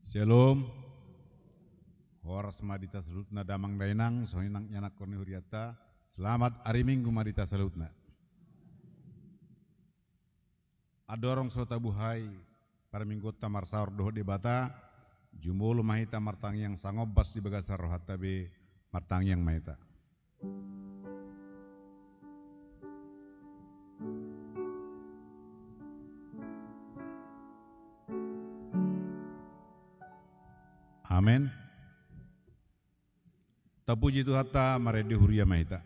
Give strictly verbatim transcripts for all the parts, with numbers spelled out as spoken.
Syalom. Horas ma di hita saluhutna damang dainang, songon i nang ianakhon ni hurianta. Selamat ari Minggu ma di hita saluhutna. Andorang so tabuhai parmingguonta marsaor dohot Debata, jumolo ma hita martangiang sangombas di bagasan rohanta be, martangiang ma hita. Amen. Tapuji Tuhanta, marende huria ma hita.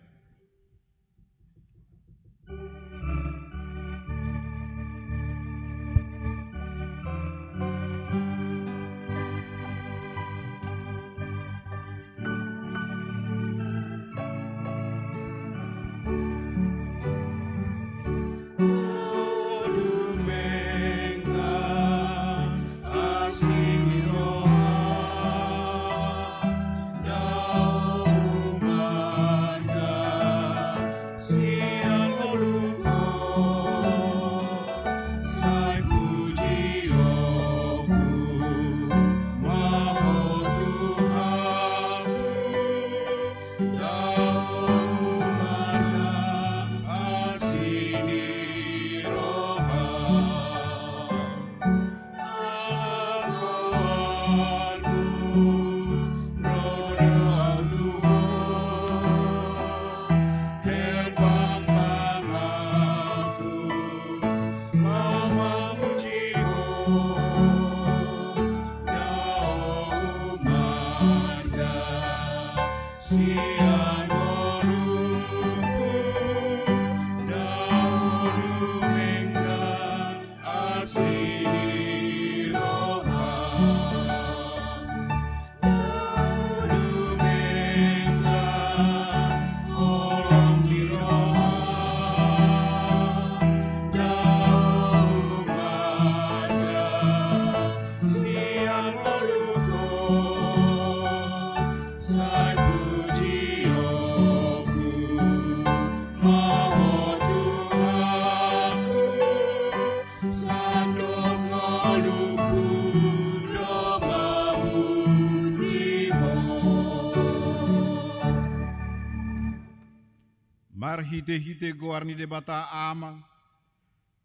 Marhite-hite goar ni Debata Ama,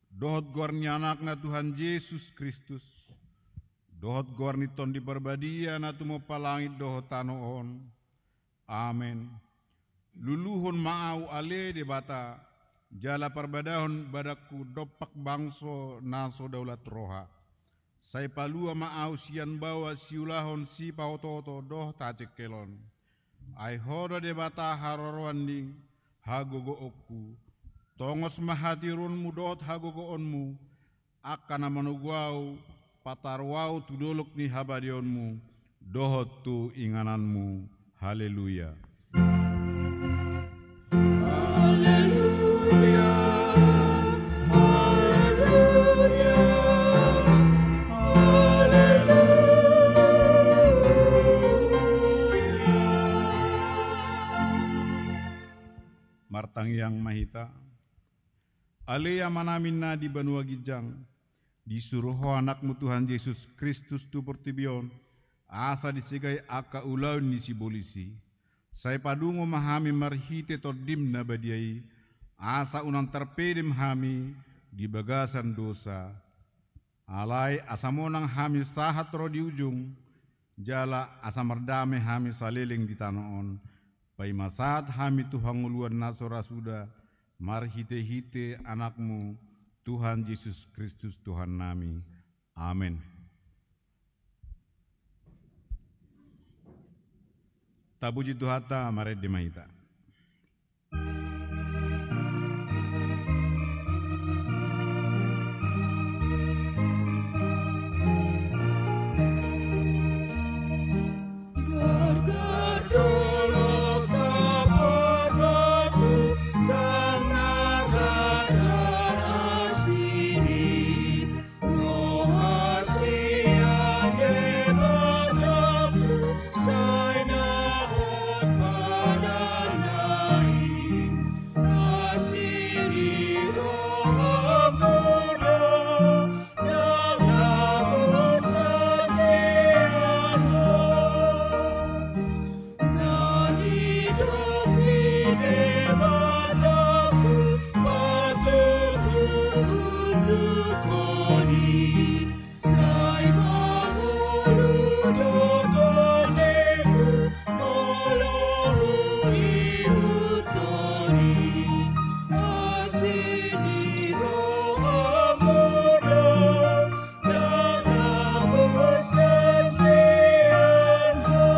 dohot goar ni Anakna Tuhan Jesus Kristus, dohot goar ni Tondi Parbadia na tumompa langit dohot tano on. Amen. Luluhon ma ahu ale Debata, jala parbadahon badangku dompak bangso na so daulat roha. Sai palua ma ahu sian baoa siulahon sipaotooto dohot hajengkelon. Ai Ho do Debata haroroan ni hagogoonku. Tongos ma hatiuronmu dohot hagogoonmu, angka na manogu ahu, pataru ahu tu dolok ni habadeonmu dohot tu ingananmu. Haleluya. Haleluya, haleluya, haleluya. Martangiang ma hita. Ale Amanami na di banua ginjang, disuru Ho Anakmu Tuhan Jesus Kristus tu portibi on, asa disegai angka ulaon ni sibolis i. Sai padungo ma hami marhite Tondim na badia i, asa unang tarpedem hami di bagasan dosa. Alai asa monang hami sahat ro di ujung, jala asa mardame hami saleleng di tano on, paima sahat hami tu hangoluan na so ra suda, marhite-hite Anakmu, Tuhan Jesus Kristus Tuhannami. Amen. Tapuji Tuhanta, marende ma hita. Debataku, patut hunduk hodi, sai mangolu do tondingku, molo huihut hodi. Asi ni rohaku do, ndang na muse sian Ho.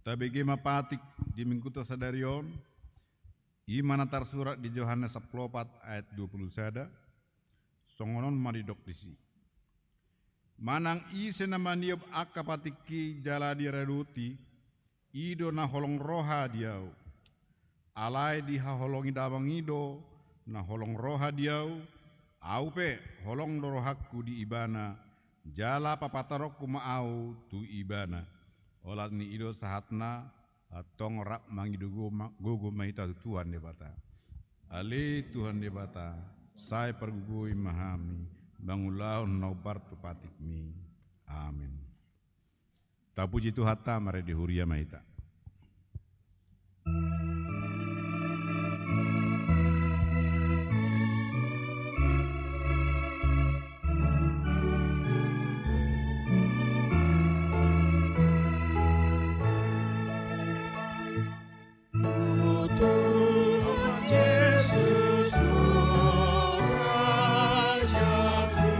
Tabege ma patik di Mingguta sadari on, i ma na tarsurat di Johannes sampulu opat ayat dua pulu sada, songon on ma didok disi. Manang ise na maniop angka patikki jala diradoti, i do na holong roha di Ahu. Alai dihaholongi Damang i do na holong roha di Ahu, Ahu pe holong do rohangku di ibana, jala papataronku ma Ahu tu ibana. Olat ni i do sahatna, antong rap mangido gogo ma, gogo ma hita tu Tuhan Debata. Ale Tuhan Debata, sai pargogoi ma hami, mangulahon na hombar tu patikmi. Amen. Tapuji Tuhanta, marende huria ma hita. O Tuhan Jesus, Rajaku,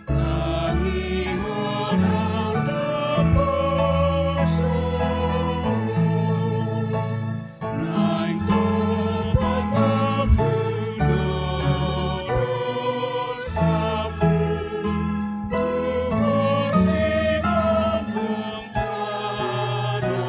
tangihon au naposongon, naeng topot ahu do dosaku, tu Ho sigomgom tano.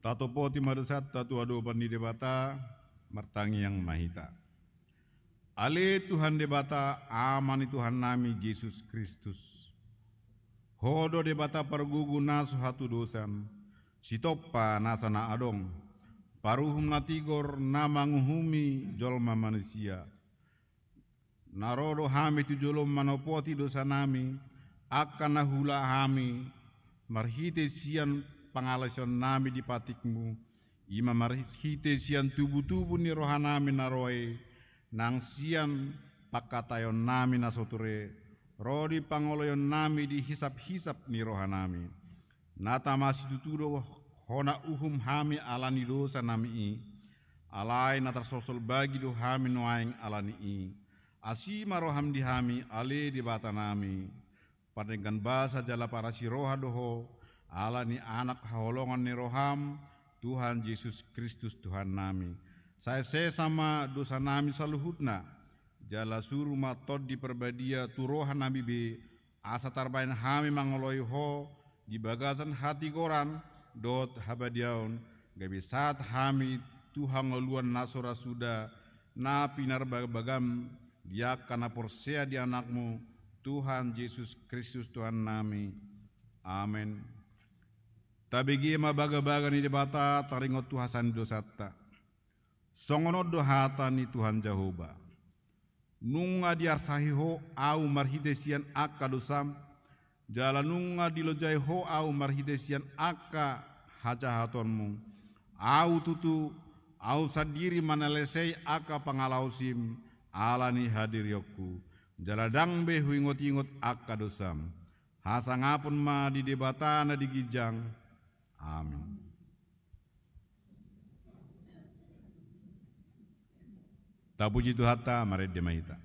Tatopoti ma dosanta tu adopan ni Debata, martangiang ma hita. Ale Tuhan Debata, Ama ni Tuhannami Jesus Kristus, Ho do Debata pargogo na so hatudosan, Sitompa nasa na adong, Paruhum na tigor na manguhumi jolma manisia. Na ro do hami tu jolom manopoti dosanami, angka na huula hami, marhite sian pangalaosionnami di patikmu, i ma marhite sian tubutubu ni rohanami na ro i, nang sian pangkataionnami na so ture, ro di pangoloionnami di hisaphisap ni rohanami. Na tama situtu do hona uhum hami ala ni dosanami i, alai na tarsolsol bagi do hami nuaeng ala ni i. Asi ma roham di hami, ale Debatanami. Pardenggan basa jala parasi roha do Ho, ala ni Anak haholongan ni roham, Tuhan Jesus Kristus Tuhannami. Sai sesa ma dosanami saluhutna, jala suru ma Tondi Parbadia tu rohanami be, asa tarbahen hami mangoloi Ho di bagasan hatigoran dohot habadiaon, gabe sahat hami tu hangoluan na so ra suda, na pinarbagabagam di angka na porsea di Anakmu, Tuhan Jesus Kristus Tuhannami. Amen. Tabege ma bagabaga ni Debata, taringot tu hasesaan ni dosanta. Songon on do hata ni Tuhan Jahowa: Nunga diarsahi Ho Ahu marhite sian angka dosam, jala nunga dilojai Ho Ahu marhite sian angka hajahatonmu. Ahu tutu, Ahu sandiri manalesei angka pangalaosim, ala ni hadirionku, jala ndang be huingot-ingot angka dosam. Hasangapon ma di Debata na di ginjang. Amin. Tapuji Tuhanta, marende ma hita.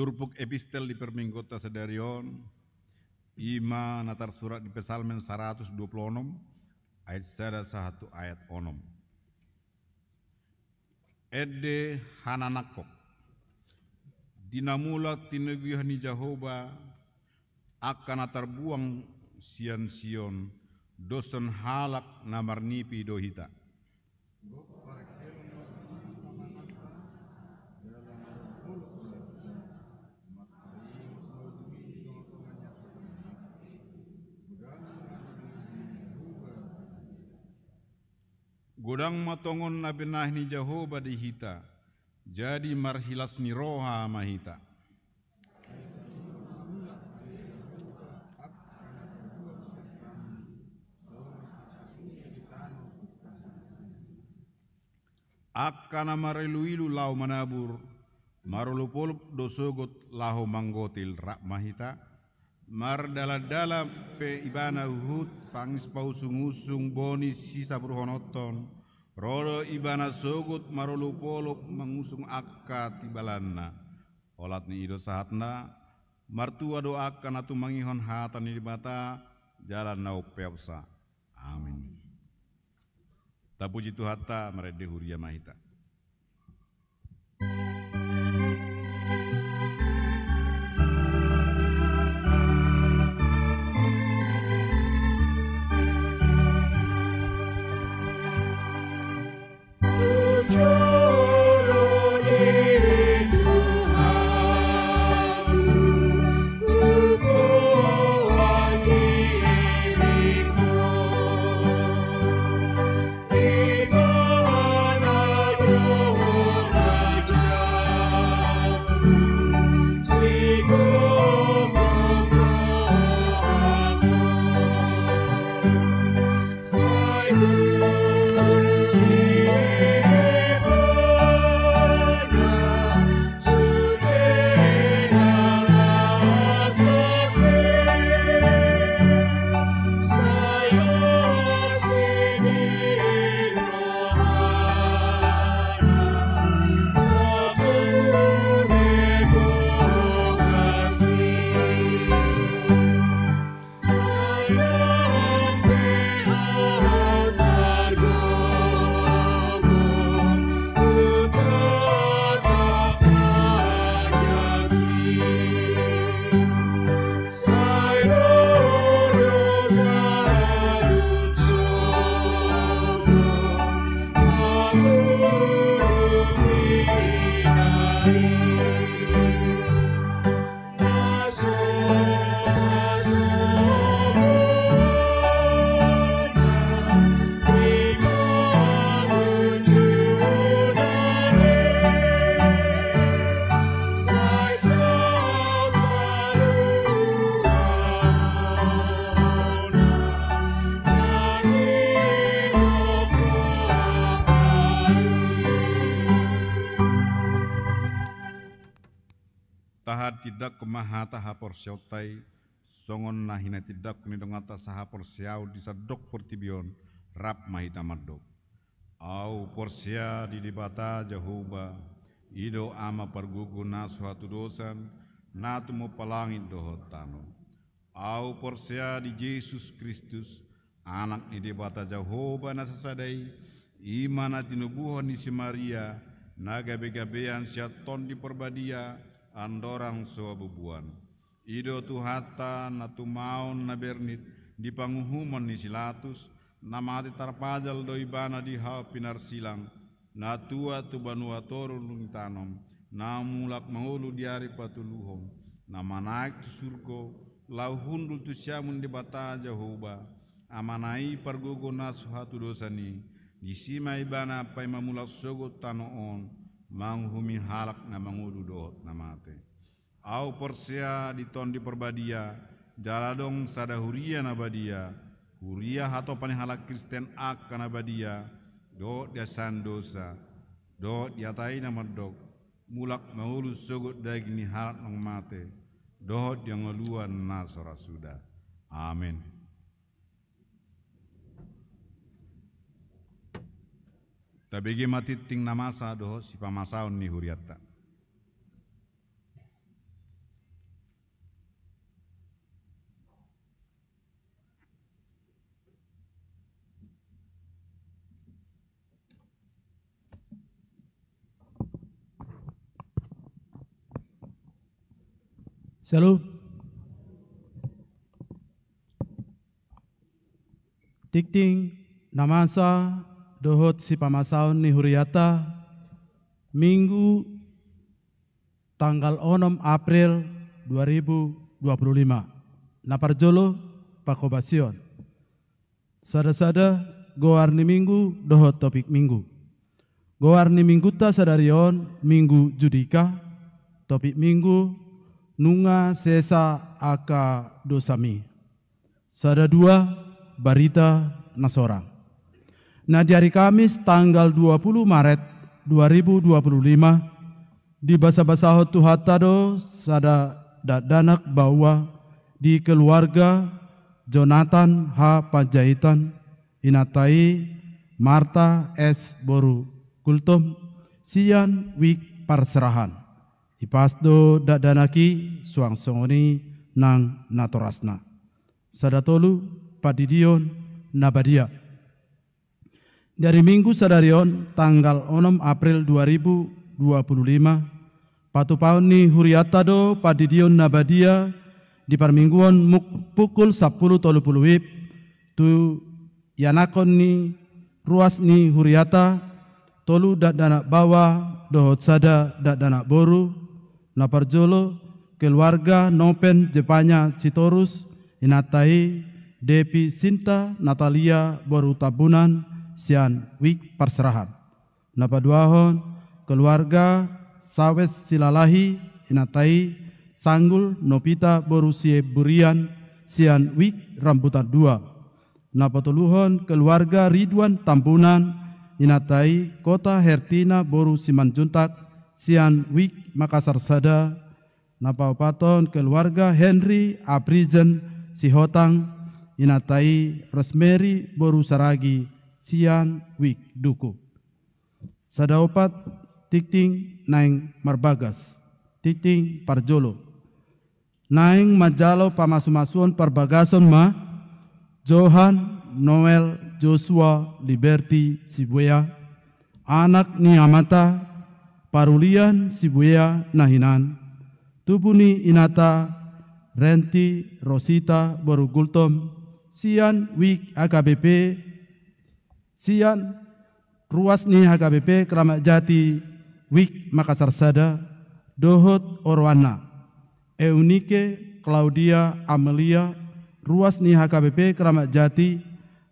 Turpuk epistel di parmingguonta sadari on, i ma na tarsurat di Psalmen saratus dua pulu onom, ayat sada sahat tu ayat onom. Ende hananangkon. Di na mulak tinoguhan ni Jahowa, angka na tarbuang sian Sion, doshon halak na marnipi do hita. Godang ma tongon na binahen ni Jahowa di hita, jadi marhilas ni roha ma hita. Angka na mariluilu laho manabur, marolopolop do sogot laho manggotil, rap ma hita. Mardalandalan pe ibana huhut pangispausungusung boni sisaburhononton, ro do ibana sogot marolopolop mangusung angka tibalanna. Olat ni i do sahatna, martua do angka na tumangihon hata ni Debata, jala na umpeopsa. Amin. Tapuji Tuhanta, marende huria ma hita. Tahan tindanghon ma hata haporseaonta i, songon na hinatindangkon ni donganta sahaporseaon di sandok portibi on, rap ma hita mandok. Ahu porsea di Debata Jahowa, i do Ama pargogo na so hatudosan, na tumompa langit dohot tano. Ahu porsea di Jesus Kristus, Anak ni Debata Jahowa na sasada i, i ma na tinubuhon ni si Maria, na gabegabean sian Tondi Parbadia, andorang so habubuan. I do Tuhanta na tumaon na bernit di panguhumon ni si Latus, na mate tarpajal do ibana di hau pinarsilang, na tuat tu banua toru ni tano, na mulak mangolu di ari patoluhon, na manaek tu surgo, laho hundul tu siamun Debata Jahowa, Amana i pargogo na so hatudosan i, disi ma ibana paima mulak sogot tano on, manguhumi halak na mangolu dohot na mate. Ahu porsea di Tondi Parbadia, jala adong sada huria na badia, huria hatopan ni halak Kristen angka na badia, dohot di hasaan dosa, dohot di hata i na mandok, mulak mangolu sogot daging ni halak naung mate, dohot di hangoluan na so ra suda. Amen. Tabege ma tingting na masa dohot sipamasaon ni hurianta. Shalom. Tingting na masa dohot sipamasaon ni hurianta, Minggu tanggal onom April dua ribu dua puluh lima. Na parjolo, panghobasion. Sada-sada goar ni Minggu dohot topik Minggu. Goar ni Minggunta sadari on Minggu Judika, topik Minggu, nunga sesa angka dosami. Sada dua, barita na sorang. Na di ari Kamis tanggal dua puluh Maret dua ribu dua puluh lima, dibasabasahon Tuhanta do sada dakdanak baoa di keluarga Jonathan H Panjaitan, inanta i Marta S boru Gultom, sian Wijk Parserahan. Ipas do dakdanak i suang songon i nang natorasna. Sada tolu, pandidion na badia. Di ari Minggu sadari on, tanggal onom April dua ribu dua puluh lima, patupaon ni hurianta do pandidion na badia di parmingguon muk-, pukul sampulu tolu pulu wib, tu ianakhon ni ruas ni hurianta, tolu dakdanak baoa dohot sada dakdanak boru, na parjolo, keluarga Nopen Jepanya Sitorus, inanta i Depi Sinta Natalia boru Tambunan sian Wijk Parserahan. Na paduahon, keluarga Sawes Silalahi, inanta i Sanggul Nopita boru Sieburian sian Wijk Rambutan dua. Na patoluhon, keluarga Ridwan Tambunan, inanta i Kota Hertina boru Simanjuntak sian Wijk Makassar sada. Na paopathon, keluarga Henry Aprizen Sihotang, inanta i Rosemary boru Saragi sian Wijk Duku. Sada opat, tingting naeng marbagas. Tingting parjolo. Naeng manjalo pamasumasuon parbagason ma Johan Noel Joshua Liberty Sibuea, anak ni amanta Parulian Sibuea na hinan, tubu ni inanta Renti Rosita boru Gultom, sian Wijk H K B P, sian ruas ni H K B P Kramat Jati Wijk Makassar sada, dohot oroanna, Eunike Claudia Amelia, ruas ni H K B P Kramat Jati,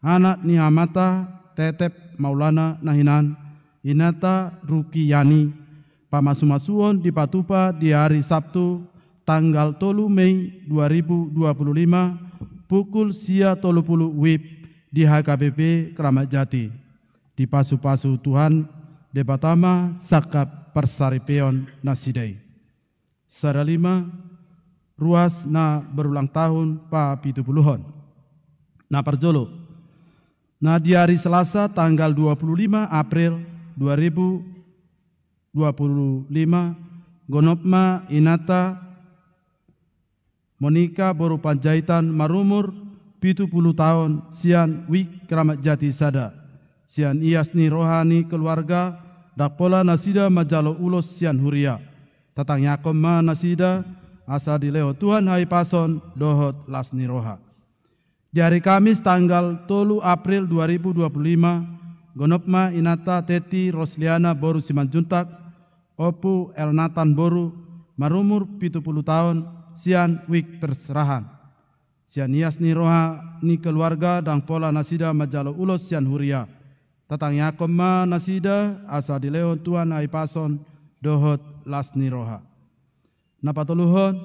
anak ni amanta Tetep Maulana na hinan, inanta Rukiyani. Pamasumasuon dipatupa di ari Sabtu, tanggal tolu Mei dua ribu dua puluh lima, pukul sia tolu pulu wib di H K B P Kramat Jati. Dipasupasu Tuhan Debata ma sangkap parsaripeon nasida i. Sada lima, ruas na berulang tahun papitupuluhon. Na parjolo, na di ari Selasa tanggal dua puluh lima April dua ribu dua puluh lima, gonop ma inanta Monika boru Panjaitan marumur pitu pulu taon sian Wijk Kramat Jati sada. Sian ias ni roha ni keluarga, ndang pola nasida manjalo ulos sian huria. Tatangiangkon ma nasida, asa dilehon Tuhan hahipason dohot las ni roha. Di ari Kamis tanggal tolu April dua ribu dua puluh lima, gonop ma inanta Teti Rosliana boru Simanjuntak, Ompu Elnatan boru, marumur pitu pulu taon, sian Wijk Perserahan. Sian ias ni roha ni keluarga, ndang pola nasida manjalo ulos sian huria. Tatangiangkon ma nasida, asa dilehon Tuhan hahipason dohot las ni roha. Na patoluhon,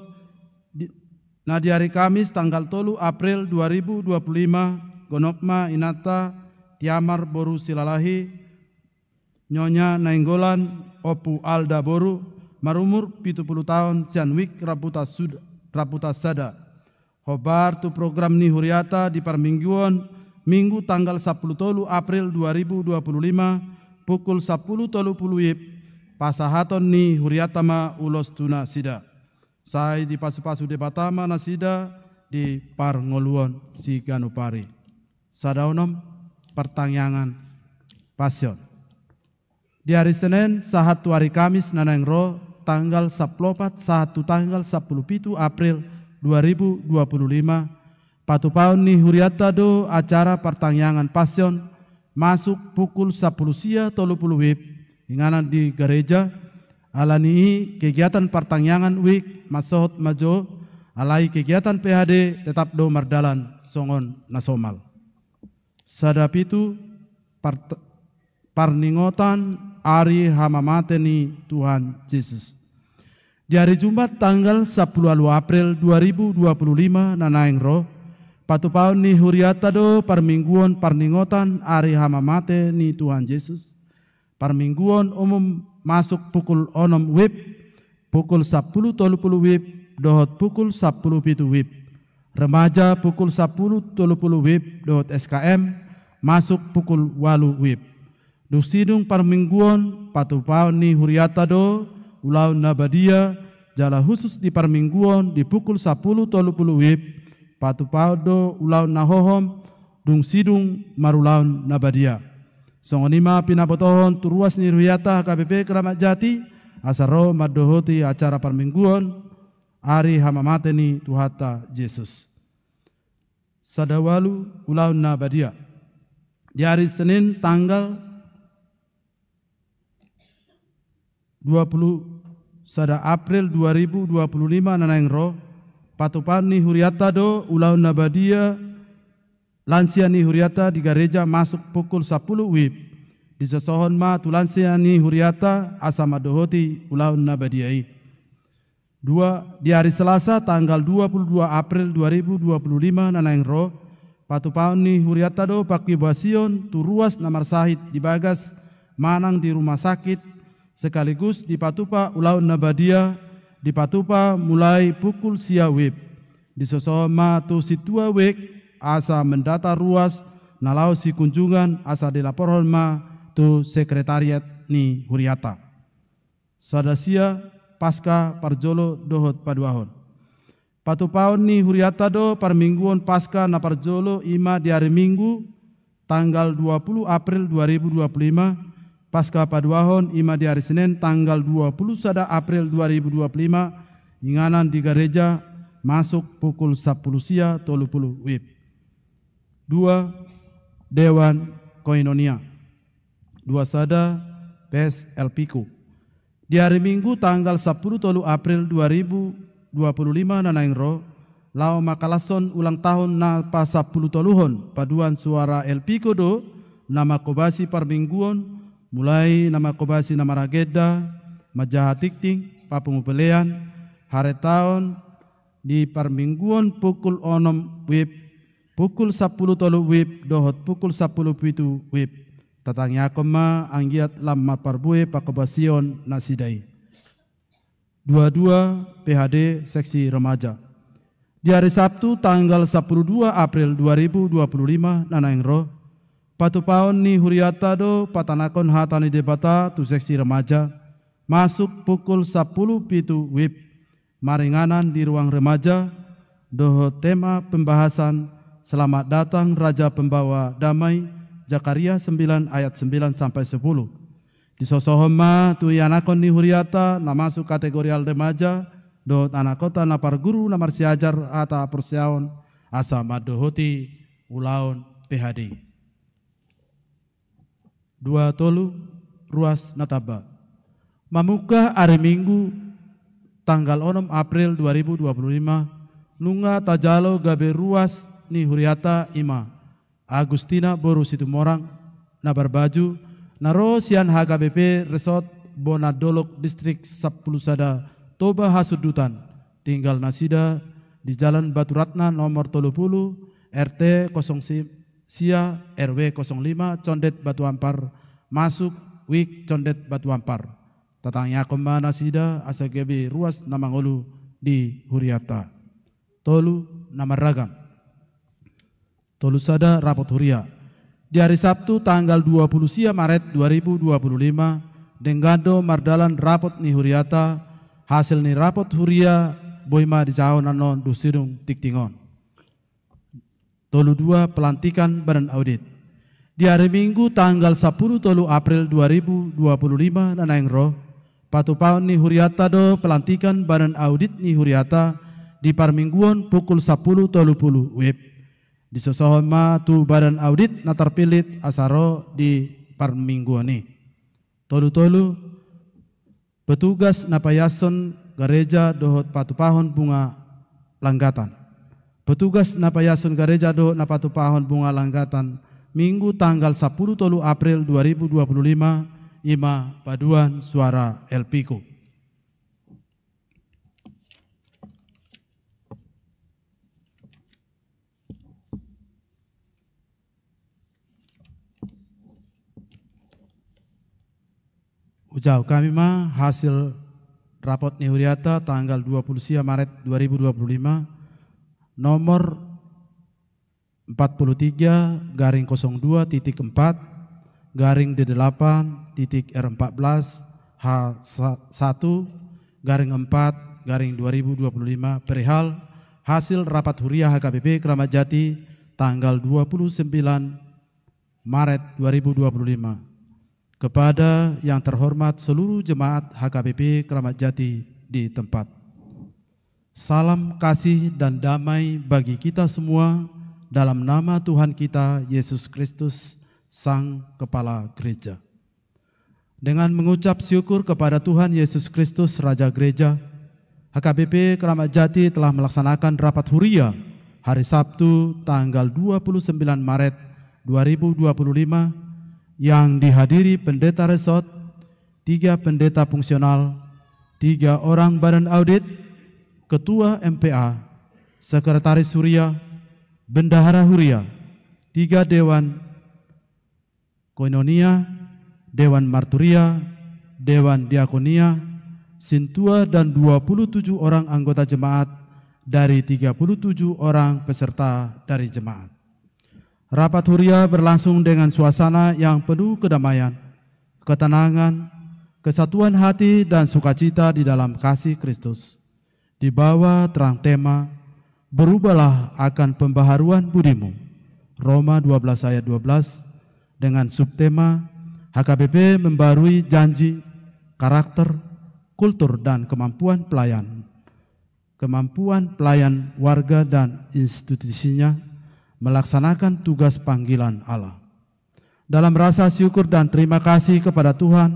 di, na di ari Kamis tanggal tolu April dua ribu dua puluh lima, gonop ma inanta Tiamar boru Silalahi, Nyonya Nainggolan, Ompu Alda boru, marumur pitu pulu taon, sian Wijk Rambutan sud-, Rambutan sada. Hombar tu program ni huriata di parmingguon, Minggu tanggal sampulu tolu April dua ribu dua puluh lima, pukul sampulu tolu pulu WIB, pasahaton ni huriata ma ulos tu nasida. Sai dipasupasu Debata ma nasida di parngoluon siganup ari. Sada onom, partangiangan Passion. Di ari Senen sahat tu ari Kamis na naeng ro, tanggal sampulu opat sahat tu tanggal sampulu pitu April dua ribu dua puluh lima, patupaon ni huriata do acara partangiangan Passion, masuk pukul sampulu sia tolu pulu WIB, inganan di gareja. Alani i kegiatan partangiangan Wijk mansohot ma jo, alai kegiatan P H D tetap do mardalan songon na somal. Sada pitu, part-, parningotan ari hamamate ni Tuhan Jesus. Di ari Jumat tanggal sampulu ualu April dua ribu dua puluh lima na naeng ro, patupaon ni huriata do parmingguon parningotan ari hamamate ni Tuhan Jesus. Parmingguon umum masuk pukul onom WIB, pukul sampulu tolu pulu WIB, dohot pukul sampulu pitu WIB. Remaja pukul sampulu tolu pulu WIB dohot S K M, masuk pukul ualu WIB. Dung sidung parmingguon, patupaon ni huriata do ulaon na badia, jala husus di parmingguon di pukul sampulu tolu pulu WIB, patupaon do ulaon na hohom, dung sidung marulaon na badia. Songon i ma pinabotohon tu ruas ni huriata H K B P Kramat Jati, asa ro mandohoti acara parmingguon, ari hamamate ni Tuhanta Jesus. Sada ualu, ulaon na badia. Di ari Senin tanggal dua pulu sada April dua ribu dua pulu lima na naeng ro, patupaon ni huriata do ulaon na badia, lansia ni huriata di gareja masuk pukul sampulu WIB. Disosohon ma tu lansia ni huriata asa mandohoti ulaon na badia i. Dua, di ari Selasa tanggal dua pulu dua April dua ribu dua pulu lima na naeng ro, patupaon ni huriata do pangkobasion tu ruas na marsahit di bagas manang di rumah sakit, sekaligus dipatupa ulaon na badia, dipatupa mulai pukul sia WIB. Disosohon ma tu sintua Wijk asa mendata ruas na laho sikunjungan asa dilaporhon ma tu sekretariat ni huriata. Sada sia, Paska parjolo dohot paduahon. Patupaon ni huriata do parmingguon Paska na parjolo, i ma di ari Minggu tanggal dua pulu April dua ribu dua pulu lima, Paska paduahon, i ma di ari Senen tanggal dua pulu sada April dua ribu dua pulu lima, inganan di gareja, masuk pukul sampulu sia tolu pulu WIB. Dua, Dewan Koinonia. Dua sada, P S L P ku. Di ari Minggu tanggal sampulu tolu April dua ribu dua pulu lima na naeng ro, laho mangkalashon ulang tahun na pasampulu toluhon paduan suara L P ku do na mangkobasi parmingguon, mulai na mangkobasi na maragenda, manjaha tingting, papungu pelean, haretaon, di parmingguon pukul onom WIB, pukul sampulu tolu WIB dohot pukul sampulu pitu WIB. Tatangiangkon ma anggiat lam marparbue pangkobasion nasida i. dua dua P H D seksi remaja. Di hari Sabtu tanggal sapuluh dua April dua ribu dua puluh lima na naeng ro, patupaon ni hurianta do patanakhon hata ni Debata tu seksi remaja, masuk pukul sapuluh pitu wib, maringanan di ruang remaja, dohot tema pembahasan Selamat Datang Raja Pembawa Damai, Zakaria sembilan ayat sembilan sampai sepuluh. Disosohon ma tu ianakhon ni hurianta na masuk kategorial remaja, dohot anakhonta na parguru na marsiajar hata haporseaon, asa mandohoti ulaon P H D. Dua tolu, ruas na tamba. Mamungka ari Minggu tanggal onom April dua ribu dua puluh lima, nunga tajalo gabe ruas ni hurianta, i ma Agustina boru Situmorang, na marbaju, na ro sian H K B P Resort Bonandolok, Distrik Sampulu Sada, Toba Hasundutan. Tinggal nasida di Jalan Baturatna nomor tolu puluh, R T kosong sia, R W kosong lima, Condet Batu Ampar, masuk wik Condet Batu Ampar. Tatangiangkon ma nasida asa gabe ruas na mangolu di hurianta. Tolu, na marragam. Tolu sada, rapot huria. Di hari Sabtu tanggal dua puluh sia Maret dua ribu dua puluh lima, denggan do mardalan rapot ni hurianta. Hasil ni rapot huria boi ma dijaha annon dung sidung tingting on. Tolu dua, pelantikan badan audit. Di hari Minggu tanggal sapuluh tolu April dua ribu dua puluh lima na naeng ro, patupaon ni hurianta do pelantikan badan audit ni hurianta di parmingguon pukul sapuluh tolu puluh wib. Disosohon ma tu badan audit na tarpillit asa ro di parmingguon i. Tolu tolu, petugas na paiashon gareja dohot patupahon bunga langgatan. Petugas na paiashon gareja dohot na patupahon bunga langgatan, Minggu tanggal sapuluh tolu April dua ribu dua puluh lima, i ma paduan suara Elpiko. Hujahahon hami ma hasil rapot ni hurianta tanggal dua puluh sia Maret dua ribu dua puluh lima, nomor empat puluh tiga garing kosong dua titik empat garing D delapan titik R empat belas H satu garing empat garing dua ribu dua puluh lima, perihal hasil rapat huria H K B P Keramat Jati tanggal dua puluh sembilan Maret dua ribu dua puluh lima. Kepada yang terhormat seluruh jemaat H K B P Keramat Jati di tempat. Salam kasih dan damai bagi kita semua dalam nama Tuhan kita Yesus Kristus, Sang Kepala Gereja. Dengan mengucap syukur kepada Tuhan Yesus Kristus, Raja Gereja, H K B P Keramat Jati telah melaksanakan rapat huria hari Sabtu tanggal dua puluh sembilan Maret dua ribu dua puluh lima yang dihadiri pendeta resort, tiga pendeta fungsional, tiga orang badan audit, ketua M P A, sekretaris huria, bendahara huria, tiga dewan koinonia, dewan marturia, dewan diakonia, sintua dan dua puluh tujuh orang anggota jemaat dari tiga puluh tujuh orang peserta dari jemaat. Rapat huria berlangsung dengan suasana yang penuh kedamaian, ketenangan, kesatuan hati, dan sukacita di dalam kasih Kristus. Di bawah terang tema, "Berubahlah akan pembaharuan budimu", Roma dua belas ayat dua belas, dengan subtema, "H K B P membarui janji, karakter, kultur, dan kemampuan pelayan." Kemampuan pelayan warga dan institusinya melaksanakan tugas panggilan Allah. Dalam rasa syukur dan terima kasih kepada Tuhan,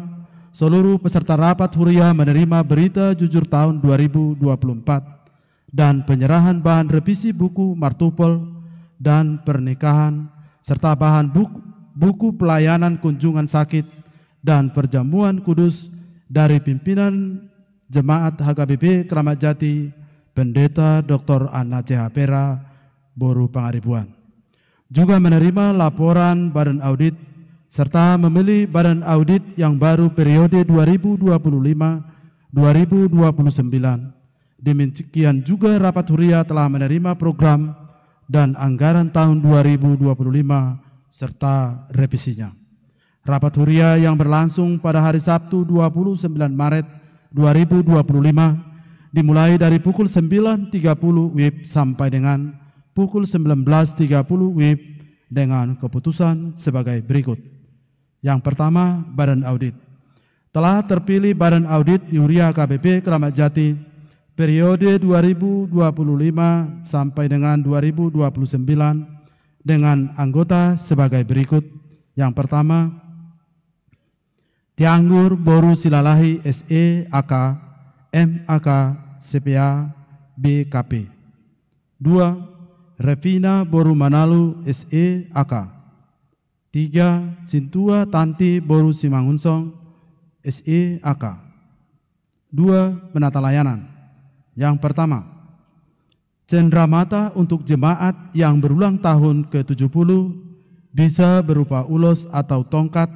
seluruh peserta rapat huria menerima berita jujur tahun dua ribu dua puluh empat dan penyerahan bahan revisi buku Martupol dan pernikahan, serta bahan buk-, buku pelayanan kunjungan sakit dan perjamuan kudus dari pimpinan Jemaat H K B P Keramat Jati, Pendeta Doktor Anna C H Pera, boru Pangaribuan. Juga menerima laporan badan audit serta memilih badan audit yang baru periode dua ribu dua puluh lima dua ribu dua puluh sembilan. Demikian juga rapat huria telah menerima program dan anggaran tahun dua ribu dua puluh lima serta revisinya. Rapat huria yang berlangsung pada hari Sabtu dua puluh sembilan Maret dua ribu dua puluh lima dimulai dari pukul sembilan tiga puluh W I B sampai dengan pukul sembilan belas tiga puluh W I B dengan keputusan sebagai berikut. Yang pertama, Badan Audit. Telah terpilih Badan Audit di Huria H K B P Keramat Jati periode dua ribu dua puluh lima sampai dengan dua ribu dua puluh sembilan dengan anggota sebagai berikut. Yang pertama, Tianggur boru Silalahi S E A K, M A K, S P A, B K P. Dua, Revina boru Manalu S E A K. Tiga, Sintua Tanti boru Simangunsong S E A K. Dua, penata layanan. Yang pertama, cenderamata untuk jemaat yang berulang tahun ke tujuh puluh bisa berupa ulos atau tongkat,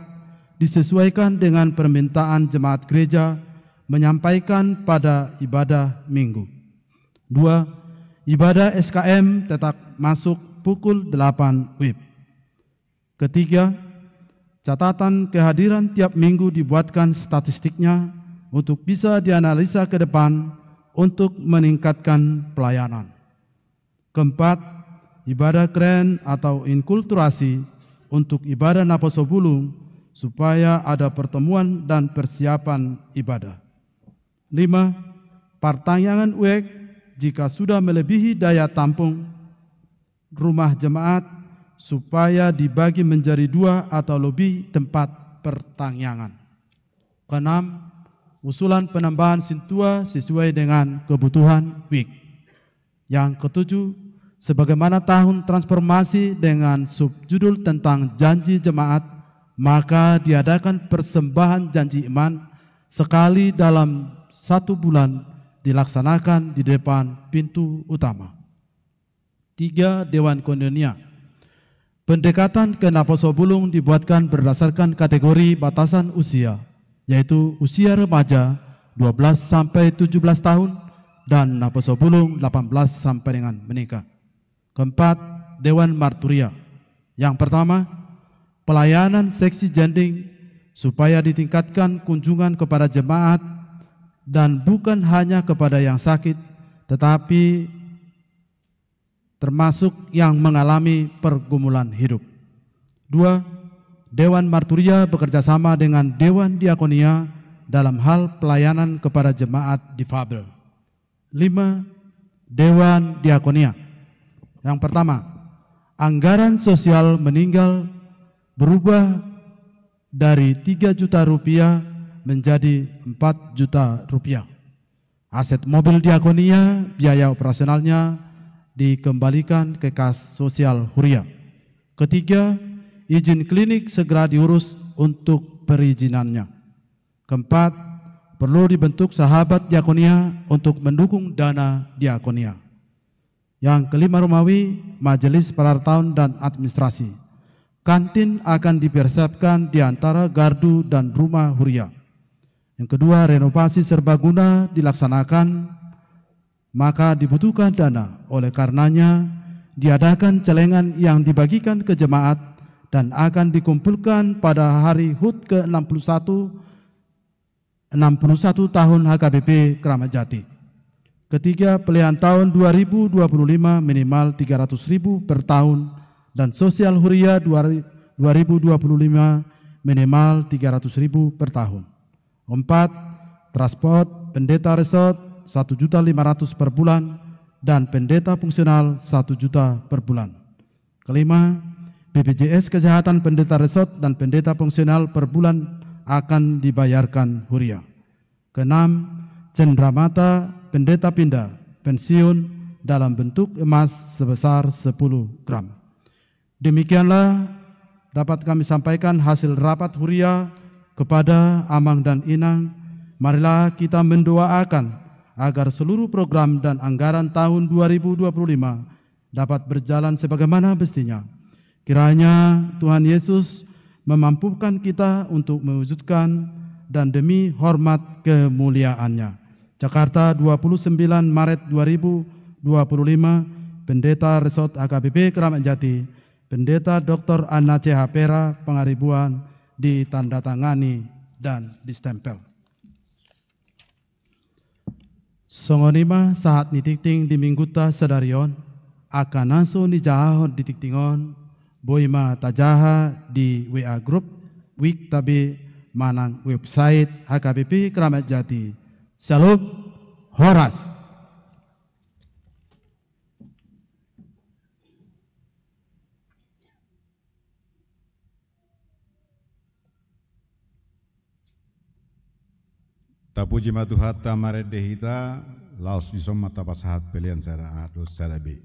disesuaikan dengan permintaan jemaat gereja menyampaikan pada ibadah Minggu. Dua, ibadah S K M tetap masuk pukul delapan W I B. Ketiga, catatan kehadiran tiap minggu dibuatkan statistiknya untuk bisa dianalisa ke depan untuk meningkatkan pelayanan. Keempat, ibadah kren atau inkulturasi untuk ibadah naposobulung supaya ada pertemuan dan persiapan ibadah. Lima, partangiangan uek jika sudah melebihi daya tampung rumah jemaat supaya dibagi menjadi dua atau lebih tempat pertangiangan. Keenam, usulan penambahan sintua sesuai dengan kebutuhan W I K. Yang ketujuh, sebagaimana tahun transformasi dengan subjudul tentang janji jemaat, maka diadakan persembahan janji iman sekali dalam satu bulan dilaksanakan di depan pintu utama. Tiga, Dewan Koinonia. Pendekatan ke naposobulung dibuatkan berdasarkan kategori batasan usia, yaitu usia remaja dua belas sampai tujuh belas tahun dan naposobulung delapan belas sampai dengan menikah. Keempat, Dewan Marturia. Yang pertama, pelayanan seksi jending supaya ditingkatkan kunjungan kepada jemaat dan bukan hanya kepada yang sakit, tetapi termasuk yang mengalami pergumulan hidup. Dua, Dewan Marturia bekerja sama dengan Dewan Diakonia dalam hal pelayanan kepada jemaat difabel. Lima, Dewan Diakonia. Yang pertama, anggaran sosial meninggal berubah dari tiga juta rupiah menjadi empat juta rupiah. Aset mobil diakonia, biaya operasionalnya dikembalikan ke kas sosial huria. Ketiga, izin klinik segera diurus untuk perizinannya. Keempat, perlu dibentuk sahabat diakonia untuk mendukung dana diakonia. Yang kelima, Romawi, Majelis Perhartaon dan Administrasi. Kantin akan dipersiapkan di antara gardu dan rumah huria. Yang kedua, renovasi serbaguna dilaksanakan, maka dibutuhkan dana. Oleh karenanya, diadakan celengan yang dibagikan ke jemaat dan akan dikumpulkan pada hari hut ke enam puluh satu, enam puluh satu tahun H K B P Keramat Jati. Ketiga, pelean tahun dua ribu dua puluh lima minimal tiga ratus ribu per tahun dan sosial huria dua ri-, dua ribu dua puluh lima minimal tiga ratus ribu per tahun. Empat, transport pendeta resort satu juta lima ratus per bulan dan pendeta fungsional satu juta per bulan. Kelima, B P J S kesehatan pendeta resort dan pendeta fungsional per bulan akan dibayarkan huria. Keenam, cenderamata pendeta pinda pensiun dalam bentuk emas sebesar sepuluh gram. Demikianlah dapat kami sampaikan hasil rapat huria kepada Amang dan Inang. Marilah kita mendoakan agar seluruh program dan anggaran tahun dua ribu dua puluh lima dapat berjalan sebagaimana mestinya. Kiranya Tuhan Yesus memampukan kita untuk mewujudkan dan demi hormat kemuliaannya. Jakarta, dua puluh sembilan Maret dua ribu dua puluh lima, Pendeta Resort H K B P Keramat Jati, Pendeta Doktor Anna C H Pera Pangaribuan, ditandatangani dan distempel. Songon i ma sahat ni tingting di minggunta sadari on. Angka na so nijahahon di tingting on, boi ma tajaha di W A group, wik tabe manang website H K B P Keramat Jati. Syalom, horas. Tapuji ma Tuhanta marende hita, laos dison ma tapasahat pelean sada A dohot sada B.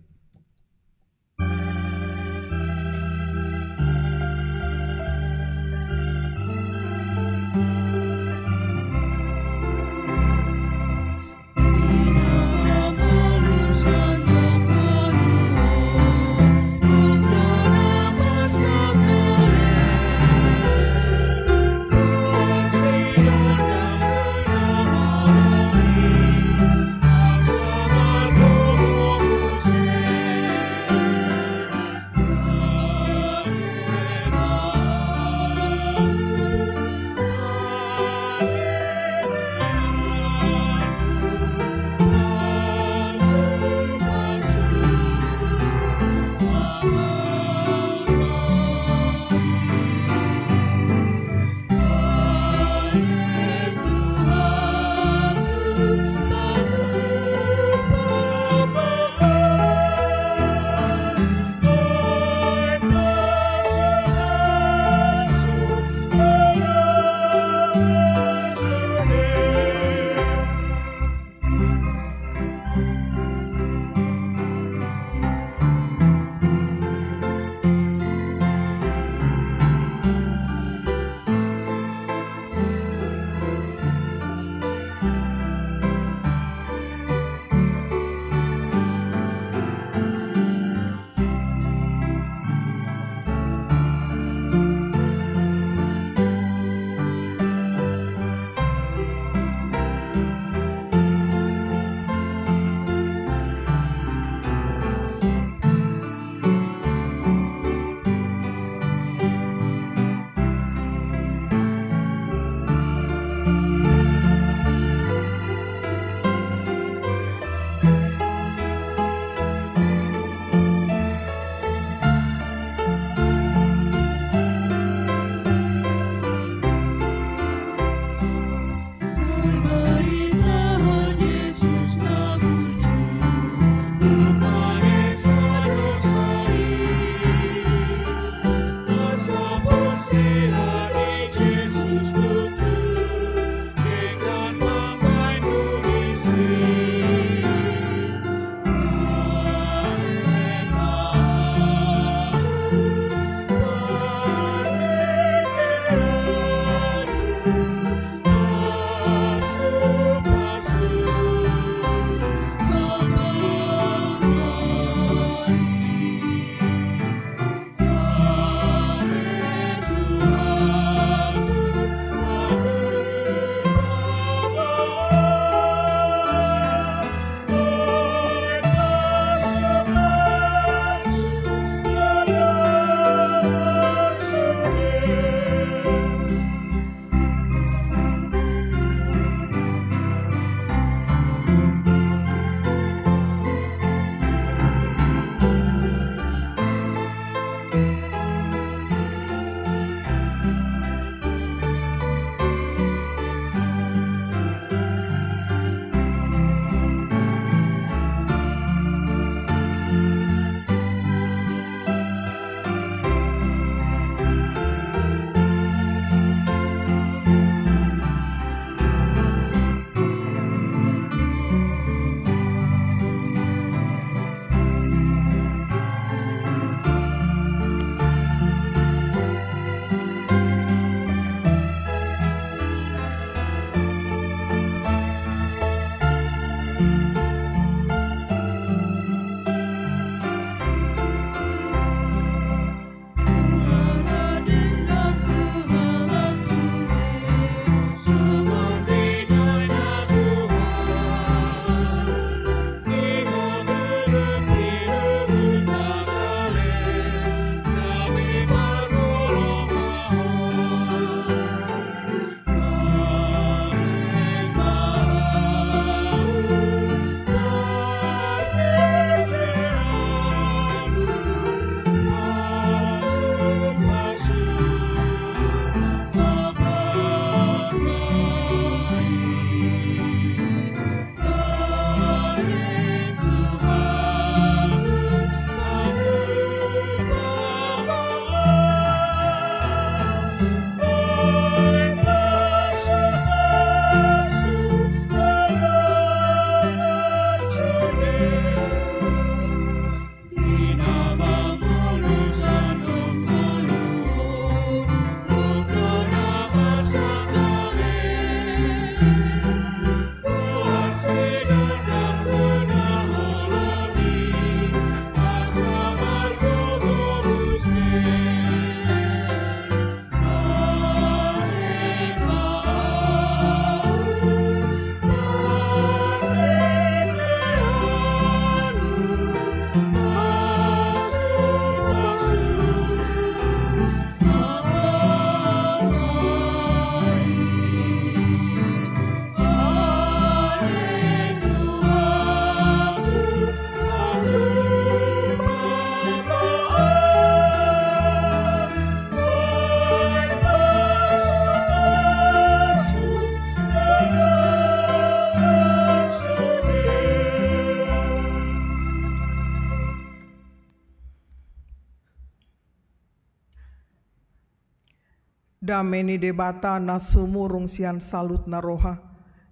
Dame ni Debata na sumurung sian saluhutna roha,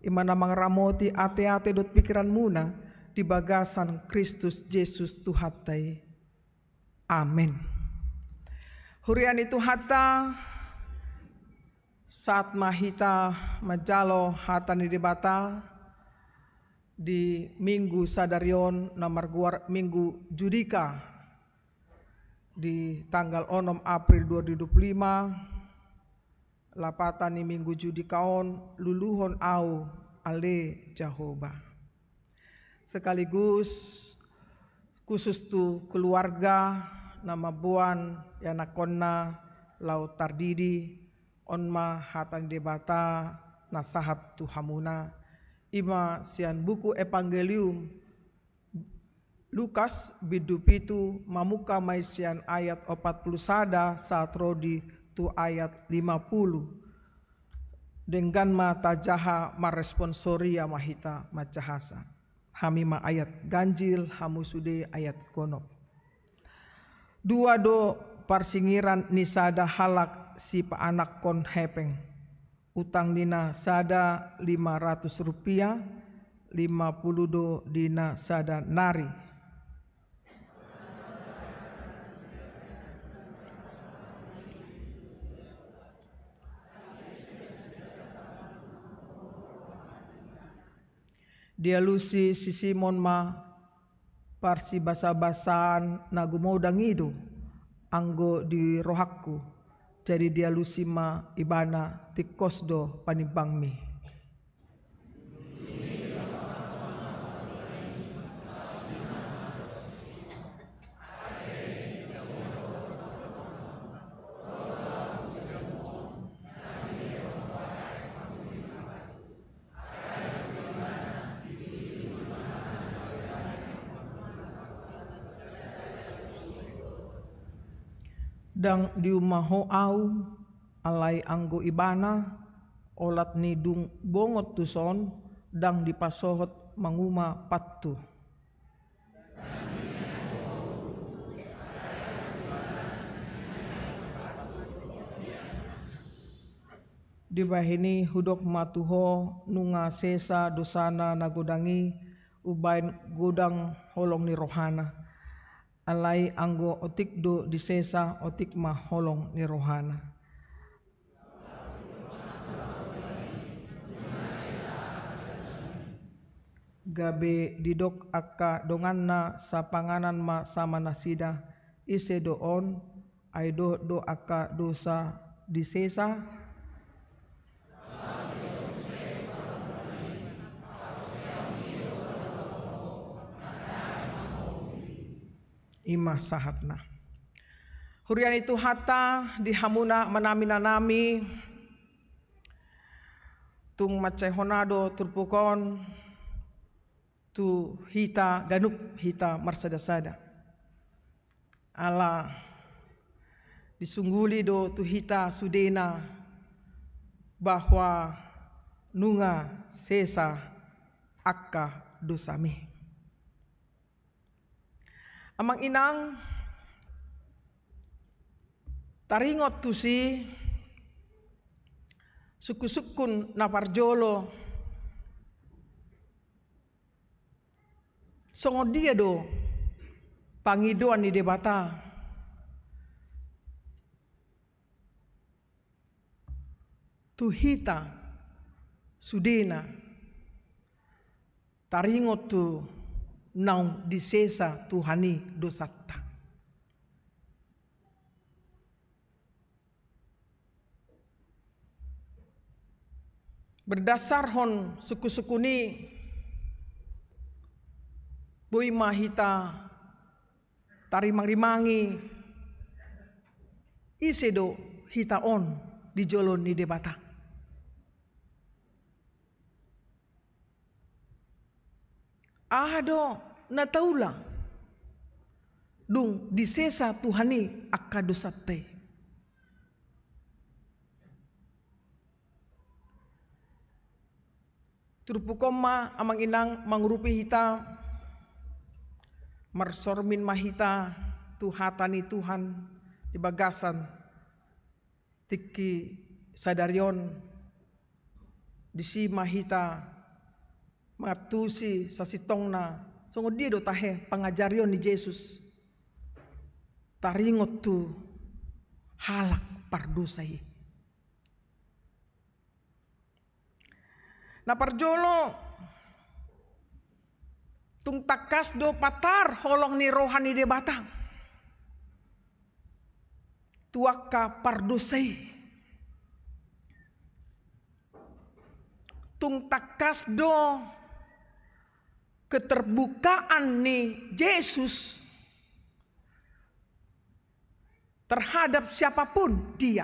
i ma na mangaramoti ateate dohot pingkiranmuna di bagasan Kristus Jesus Tuhanta i. Amen. Huria ni Tuhanta, sahat ma hita manjalo hata ni Debata di Minggu sadari on na margoar Minggu Judika, di tanggal onom April dua ribu dua puluh lima, lapatan ni Minggu Judika on, Luluhon Ahu, ale Jahowa. Sekaligus khusus tu keluarga na mamboan ianakhonna laho tardidi, on ma hata ni Debata na sahat tu hamuna, i ma sian buku Evangelium Lukas bindu pitu, mamungka ma i sian ayat opat pulu sada sahat ro di tu ayat lima pulu. Denggan ma tajaha marresponsoria ma hita manjahasa. Hami ma ayat ganjil, hamu sude ayat gonop. Dua do parsingiran ni sada halak sipaanakhon hepeng. Utang ni na sada lima ratus rupiah, lima pulu do di na sada nari. Dialusi si Simon ma parsibasabasaan na gumodang i do anggo di rohangku, jadi dialusi ma ibana, tingkos do panimbangmi. Ndang diuma ho ahu, alai anggo ibana, olat ni dung bongot tuson, ndang dipasohot manguma pathu. Dibahen i hudok ma tu ho, nunga sesa dosana na godang i, umbahen godang holong ni rohana. Alai anggo otik do disesa, otik ma holong ni rohana. Gabe didok angka donganna, sapanganan ma sama nasida, ise do on, ai dohot do angka dosa disesa? I ma sahatna. Huria ni Tuhanta, di hamuna manami-nanami, tung mansai hona do turpuk on tu hita ganup, hita marsada-sada. Ala disungguli do tu hita sudena bahwa nunga sesa angka dosami. Amang inang, taringot tusi sungkun-sungkun na parjolo, songon dia do pangidoan ni Debata tu hita sudena, taringot tu naung disesa Tuhan i dosanta. Berdasarhon sungkun-sungkun i, boi ma hita tarimang-rimangi, ise do hita on di jolo ni Debata. Aha do na taula dung disesa Tuhan i angka dosanta i? Turpuk on ma, amang inang, mangurupi hita, marsormin ma hita tu hata ni Tuhan di bagasan tingki sadari on, disi ma hita mangantusi sasintongna songon dia do tahe pangajarion ni Jesus taringot tu halak pardosa i. Na parjolo, tung tangkas do patar holong ni roha ni Debata tu angka pardosa i. Tung tangkas do keterbukaan ni Jesus terhadap siapapun dia.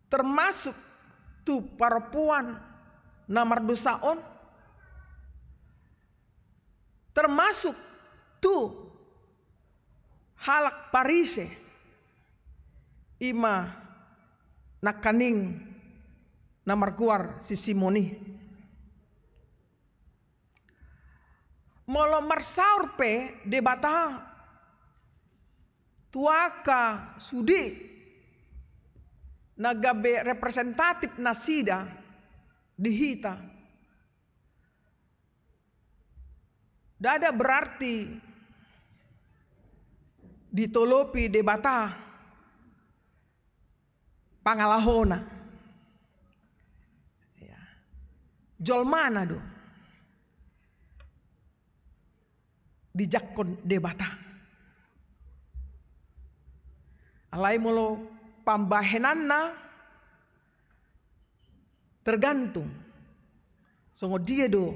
Termasuk tu parompuan na mardosa on, termasuk tu halak Parise, i ma nangkaning na margoar si Simon i. Molo marsaor pe Debata tu angka sude na gabe representatif nasida di hita, ndada berarti ditolopi Debata pangalahona. Ya. Jolmana do dijangkon Debata. Alai molo pambahenanna tergantung songon dia do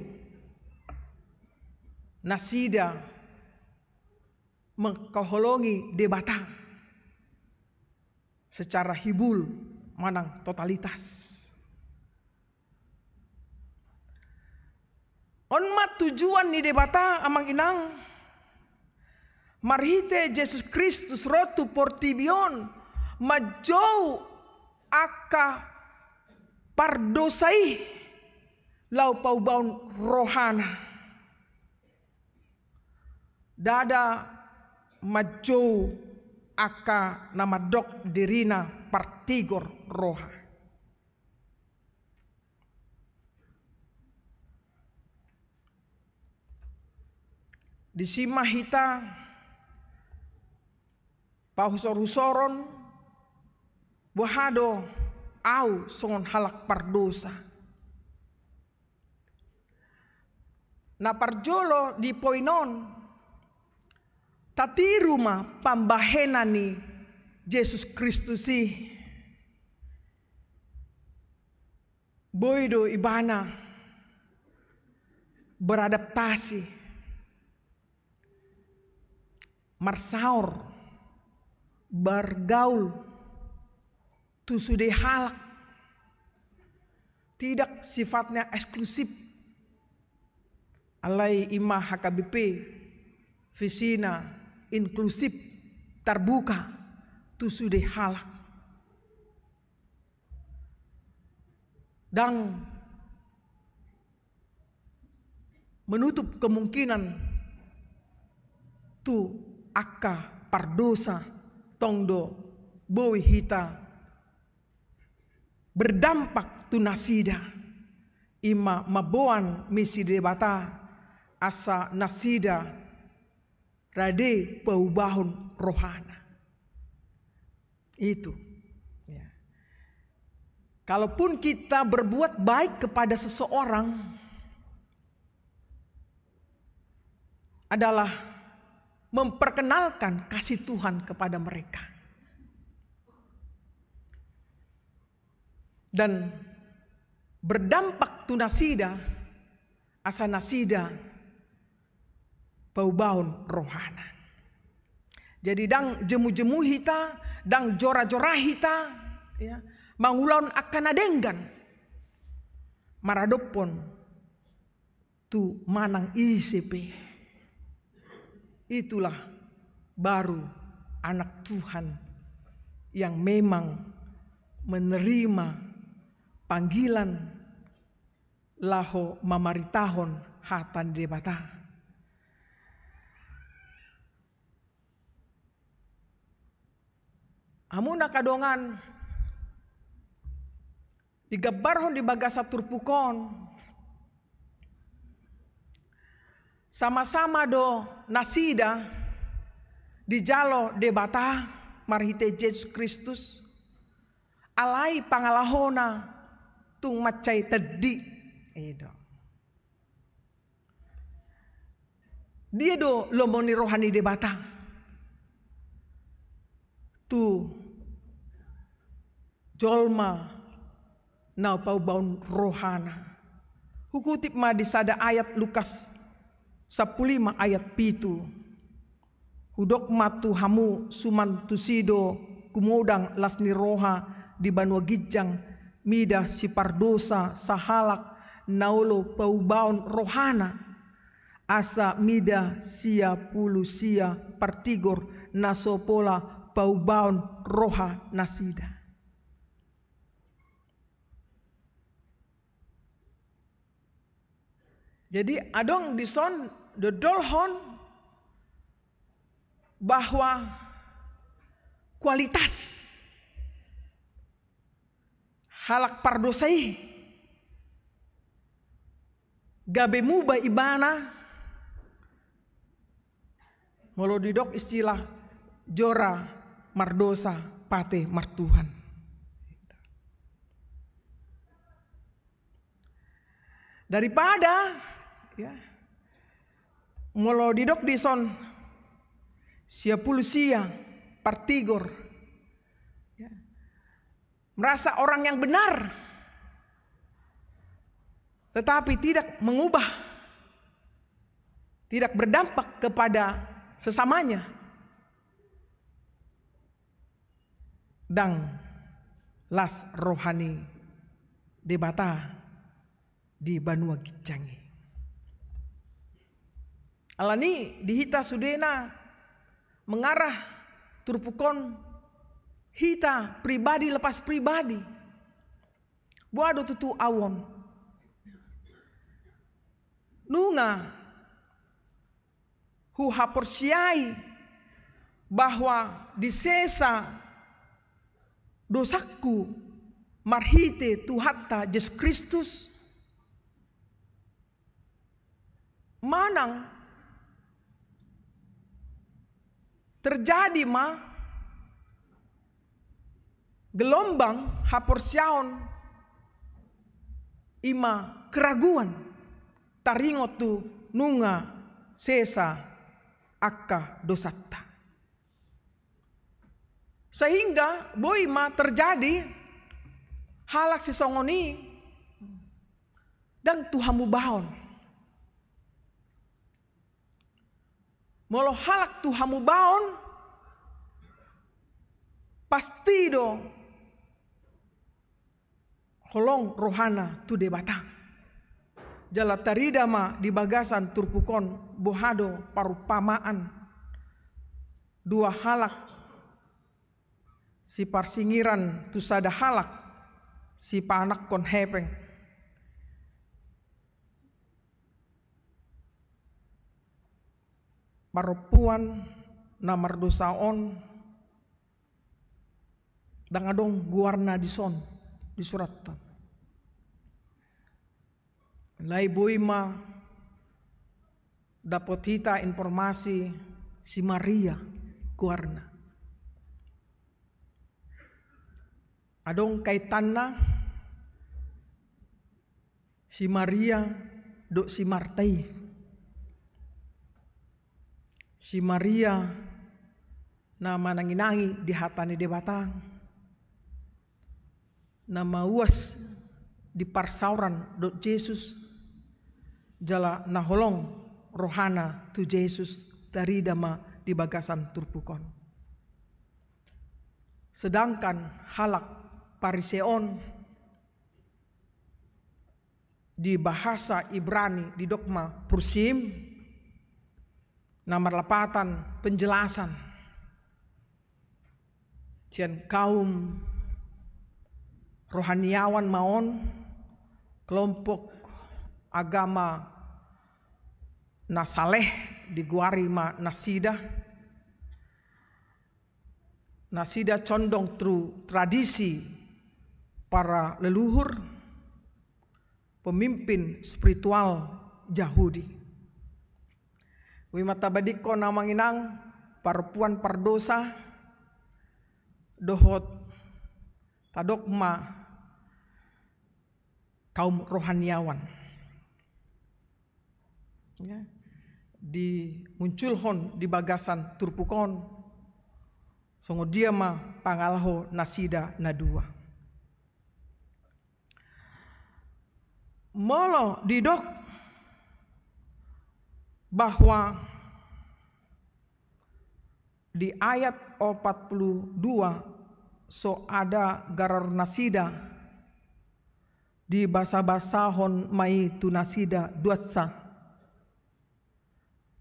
nasida mengkaholongi Debata secara hibul manang totalitas. On ma tujuan ni Debata, amang inang, marhite Jesus Kristus ro tu portibi on manjou angka pardosa i laho paubahon rohana. Ndada manjou angka na mandok dirina partigor roha. Disi ma hita pahusorhusoron, boha do au songon halak pardosa. Na parjolo di poin on, tatiru ma pambahenan ni Jesus Kristus i. Boi do ibana beradaptasi, marsaor, bergaul tu sude halak. Tidak sifatnya eksklusif. Alai i ma H K B P, visina inklusif, terbuka tu sude halak. Ndang menutup kemungkinan tu angka pardosa, tong do boi hita berdampak tu nasida, i ma mamboan misi Debata asa nasida rade paubahon rohana. Itu. Ya. Kalaupun kita berbuat baik kepada seseorang, adalah memperkenalkan kasih Tuhan kepada mereka. Dan berdampak tu nasida, asa nasida paubahon rohana. Jadi ndang jemu-jemu hita, ndang jora-jora hita, ya, mangulahon angka na denggan maradophon tu manang ise pe. Itulah baru anak Tuhan yang memang menerima panggilan laho mamaritahon hata ni Debata. Hamu angka dongan, digambarhon di bagasan turpuk on, sama-sama do nasida dijalo Debata marhite Jesus Kristus, alai pangalahona tung mansai tondi. I do. Dia do lomo ni roha ni Debata tu jolma na paubaon rohana. Hukutip ma di sada ayat Lukas sampulu lima ayat pitu. Hudok ma tu hamu, suman tusi do gumodang las ni roha di banua ginjang mida sipardosa sahalak na olo paubaon rohana, asa mida sia pulu sia partigor na so pola paubaon roha nasida. Jadi adong dison dodolhon bahwa kualitas halak pardosa i gabe muba ibana, molo didok istilah jora mardosa pate martuhan. Daripada, ya, molo didok dison sia pulu sia partigor, ya, merasa orang yang benar, tetapi tidak mengubah, tidak berdampak kepada sesamanya, ndang las roha ni Debata di banua ginjang i. Alani i di hita sudena mengarah turpuk on, hita pribadi lepas pribadi. Boha do tutu au on? Nunga huhaporseai bahwa disesa dosangku marhite Tuhanta Jesus Kristus? Manang terjadi ma gelombang haporseaon i ma keraguan, taringot tu nunga sesa angka dosanta. Sehingga boi ma terjadi halak sisongon i ndang tu hamubaon. Molo halak tu hamubaon, pasti do holong rohana tu Debata. Jala tarida ma di bagasan turpuk on boha do parumpamaan dua halak siparsingiran tu sada halak sipaanakhon hepeng. Parompuan na mardosa on ndang adong goarna dison disurathon. Alai boi ma dapot hita informasi si Maria goarna. Adong kaitanna si Maria dohot si Marta i. Si Maria na mananginangi di hata ni Debata, na mauas di parsaoran dohot Jesus, jala na holong rohana tu Jesus, tarida ma di bagasan turpuk on. Sedangkan halak Parise on, di bahasa Ibrani didok ma prusim, na marlapatan penjelasan sian kaum rohaniawan ma on, kelompok agama na saleh digoari ma nasida. nasida condong tu tradisi para leluhur, pemimpin spiritual Jahudi. Boi ma tabadingkon, amang inang, parompuan pardosa dohot tadok ma kaum rohaniawan. Ya, dimunculhon di bagasan turpuk on, songon dia ma pangalaho nasida na dua. Molo didok bahwa di ayat opat puluh dua so ada garar nasida, dibasabasahon ma i tu nasida duansa,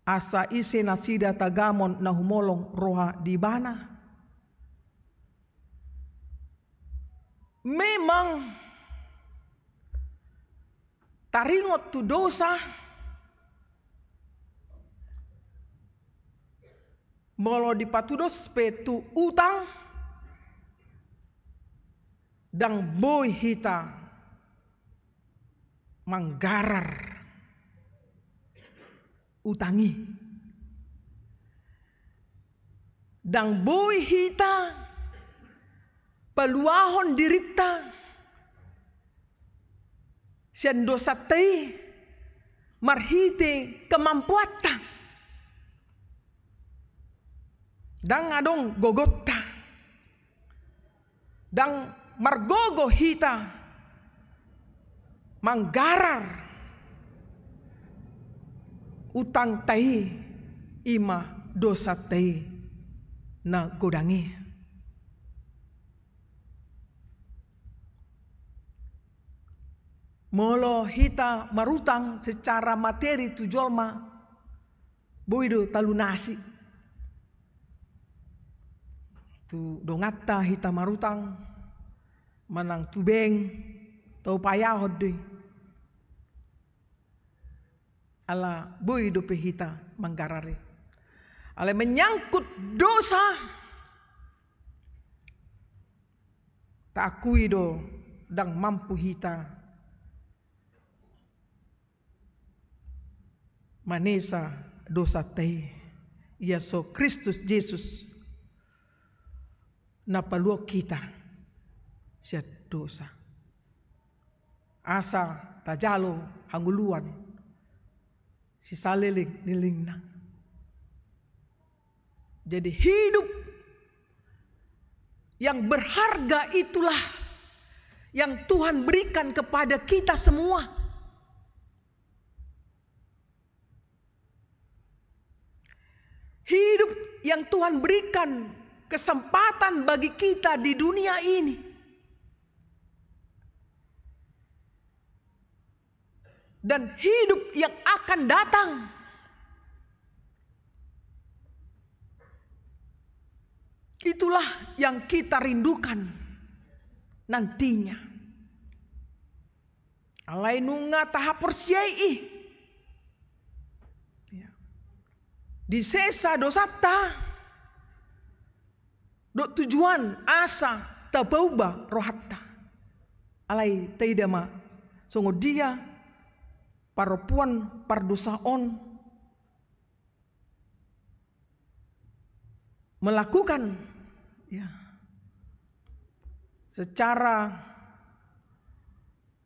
asa ise nasida tagamon na humolong roha di ibana. Memang taringot tu dosa, molo dipatudos pe tu utang, ndang boi hita manggarar utang i. Ndang boi hita paluahon dirinta sian dosanta i marhite kemampuanta. Ndang adong gogonta. Ndang margogo hita manggarar utangta i, i ma dosanta i na godang i. Molo hita marutang secara materi tu jolma, boi do talunasi. Tu donganta hita marutang, manang tu bank, taupayaon do i. Ala boi dope hita manggarar i. Alai menyangkut dosa, taakui do, ndang mampu hita manesa dosanta i. Ia so Kristus Jesus na paluahon hita sian dosa. Asa tajalo hangoluan sisaleleng ni lelengna. Jadi hidup yang berharga itulah yang Tuhan berikan kepada kita semua. Hidup yang Tuhan berikan kesempatan bagi kita di dunia ini. Dan hidup yang akan datang. Itulah yang kita rindukan nantinya. Alai nunga tahaporseai i. Ya. Disesa dosanta dohot tujuan asa tapauba rohanta. Alai taida ma songon dia parompuan pardosa on melakukan, ya, secara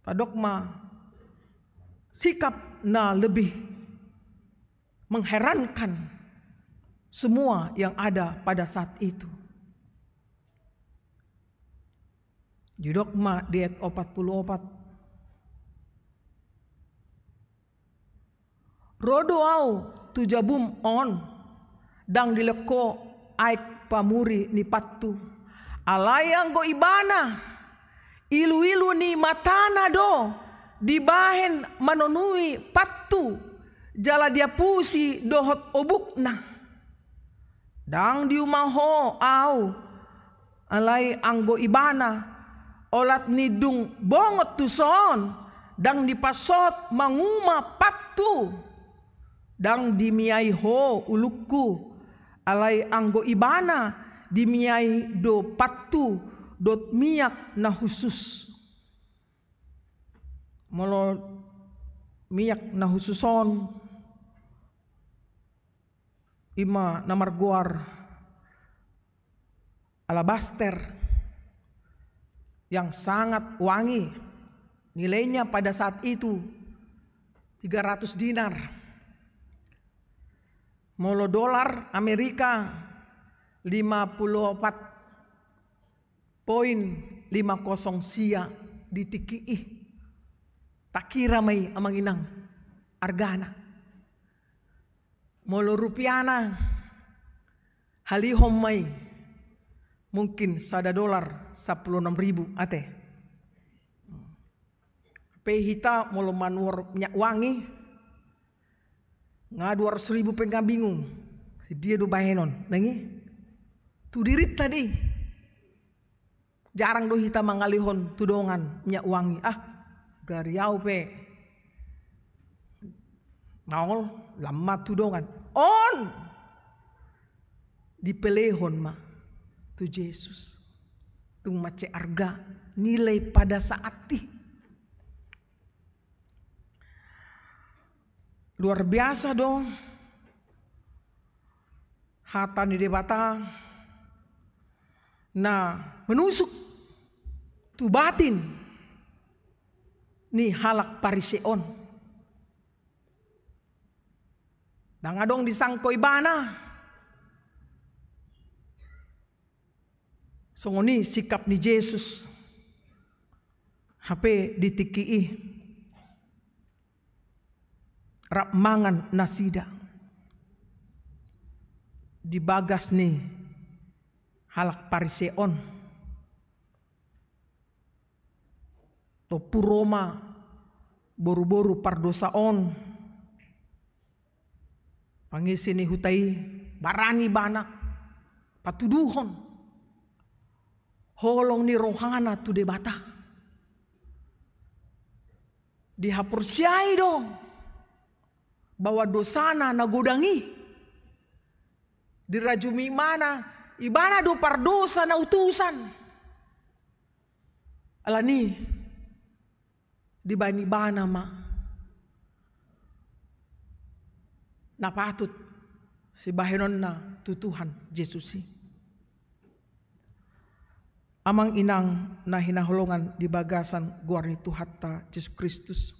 tadok ma sikap na lebih mengherankan semua yang ada pada saat itu. Didok ma di ayat opat puluh opat. Ro do au tu jabum on, ndang dilehon ho aek pamuri ni pattu. Alai anggo ibana, iluilu ni matana do dibahen manonui pattu, jala diapusi dohot obukna. Ndang diuma ho au, alai anggo ibana, olat ni dung bongot tuson, ndang dipasohot manguma pattu. Ndang dimiai ho ulungku, alai anggo ibana, Dimiai do pathu dohot miak na husus. Molo miak na husus on, i ma na margoar alabaster yang sangat wangi, nilainya pada saat itu tiga ratus dinar. Molo dolar Amerika, lima puluh opat poin lima kosong sia di tingki i. Takira ma i, amang inang, argana. Molo rupiana, halihon ma i, mungkin sada dolar sampulu enam ribu, ate. Pe hita molo manuhor minyak wangi, nga dua ratus ribu pe nga bingung. Sidia do bahenon, nang i? Tu dirinta do i. Jarang do hita mangalehon tu dongan minyak wangi. Ah, gari au pe. Maol, lam ma tu dongan. On! Dipelehon ma tu Jesus. Tung mansai arga, nilai pada saat i. Luar biasa do hata ni Debata na menusuk tu batin ni halak Parise on. Ndang adong disangko ibana. Songon i sikap ni Jesus. Hape di tingki i rap mangan nasida di bagas ni halak Parise on. Tompu ro ma boruboru pardosa on, pangisi ni huta i, barani ibana patuduhon holong ni rohana tu Debata. Dihaporseai do bahwa dosana na godang i dirajumi ibana, ibana do pardosa na utusan. Alani i dibaen ibana ma na patut sibahenonna tu Tuhan Jesus i. Amang inang na hinaholongan di bagasan goar ni Tuhanta Jesus Kristus.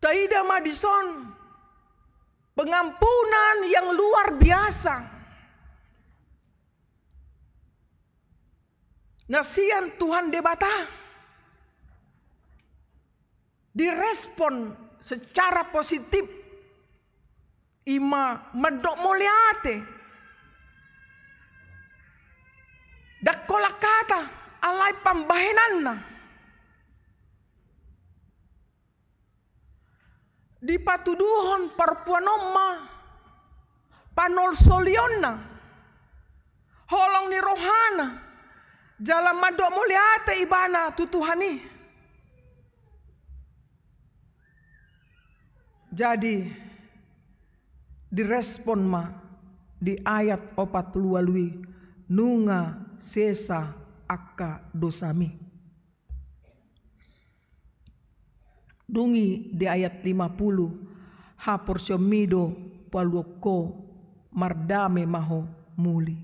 Taida ma dison pengampunan yang luar biasa na sian Tuhan Debata direspon secara positif. I ma mandok mauliate. Ndang holan hata, alai pambahenanna. Dipatuduhon parompuan on ma panolsolionna, holong ni rohana, jala mandok mauliate ibana tu Tuhan i. Jadi, direspon ma di ayat opat pulu ualu i, nunga sesa angka dosami. Dung i di ayat lima pulu, haporseaonmi do paluahon ho, mardame ma ho muli.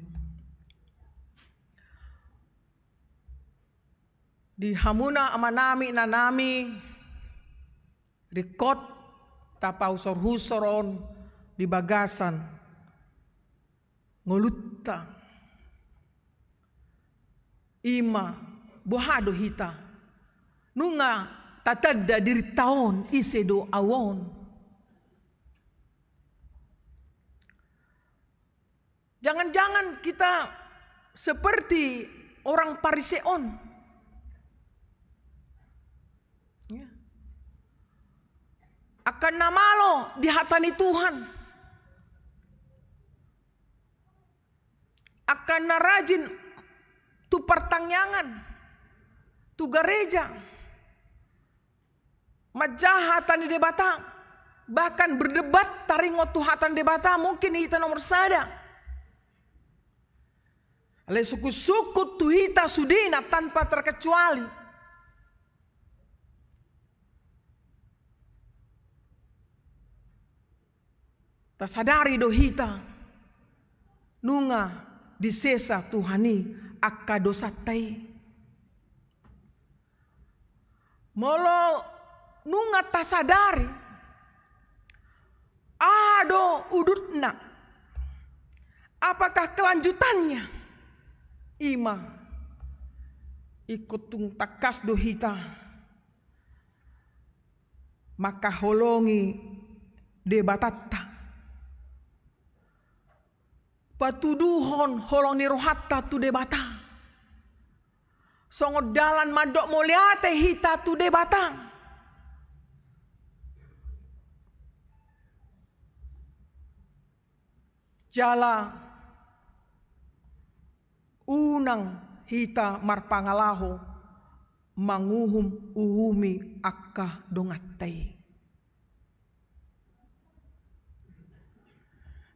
Di hamuna amanami, inanami, ringkot tapahusorhusor on di bagasan ngolunta. I ma, boha do hita? Nunga tatanda dirinta on, ise do au on? Jangan-jangan kita seperti orang Parise on. Ya. Angka na malo di hata ni Tuhan. Angka na rajin tu partangiangan, tu gareja. Manjaha hata ni Debata, bahkan berdebat taringot tu hata ni Debata, mungkin hita nomor sada. Alai sungkun-sungkun tu hita sudena tanpa terkecuali. Tasadari do hita nunga disesa Tuhan i angka dosanta i. Molo nunga tasadari, aha do udutna? Apakah kelanjutannya? Ima, ingkon tung tangkas do hita mangkaholongi Debatanta. Patuduhon holong ni rohanta tu Debata. Songon dalan mandok mauliate hita tu Debata. Jala unang hita marpangalaho manguhum-uhumi angka donganta i.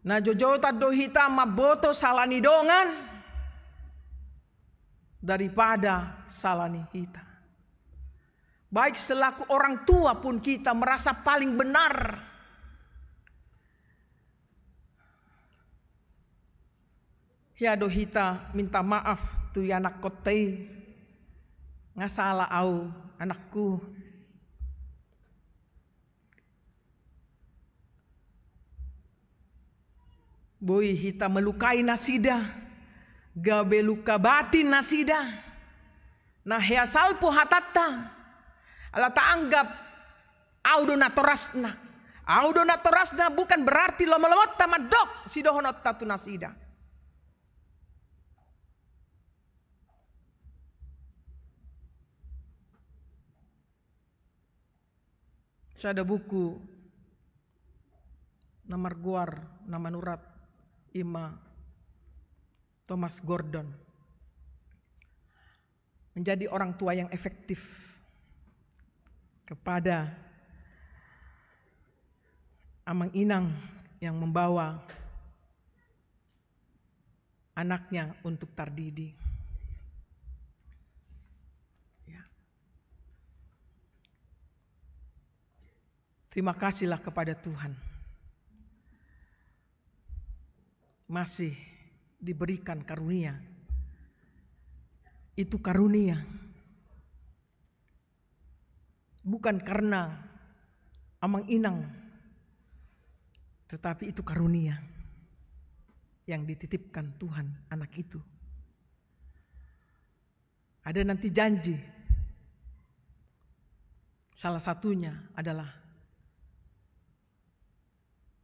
Na joujoutan do hita mamboto sala ni dongan daripada sala ni hita. Baik selaku orang tua pun kita merasa paling benar. Hea do hita minta maaf tu ianakkonta i, nga sala au anakku. Boi hita melukai nasida, gabe luka batin nasida. Na hea salpu hatanta, ala taanggap au do natorasna. Au do natorasna bukan berarti lomo-lomonta mandok sidohononta tu nasida. Sada buku na margoar, na manurat ima Thomas Gordon, Menjadi Orang Tua yang Efektif, kepada amang inang yang membawa anaknya untuk tardidi. Ya. Terima kasihlah kepada Tuhan. Masih diberikan karunia. Itu karunia. Bukan karena amang inang, tetapi itu karunia yang dititipkan Tuhan anak itu. Ada nanti janji. Salah satunya adalah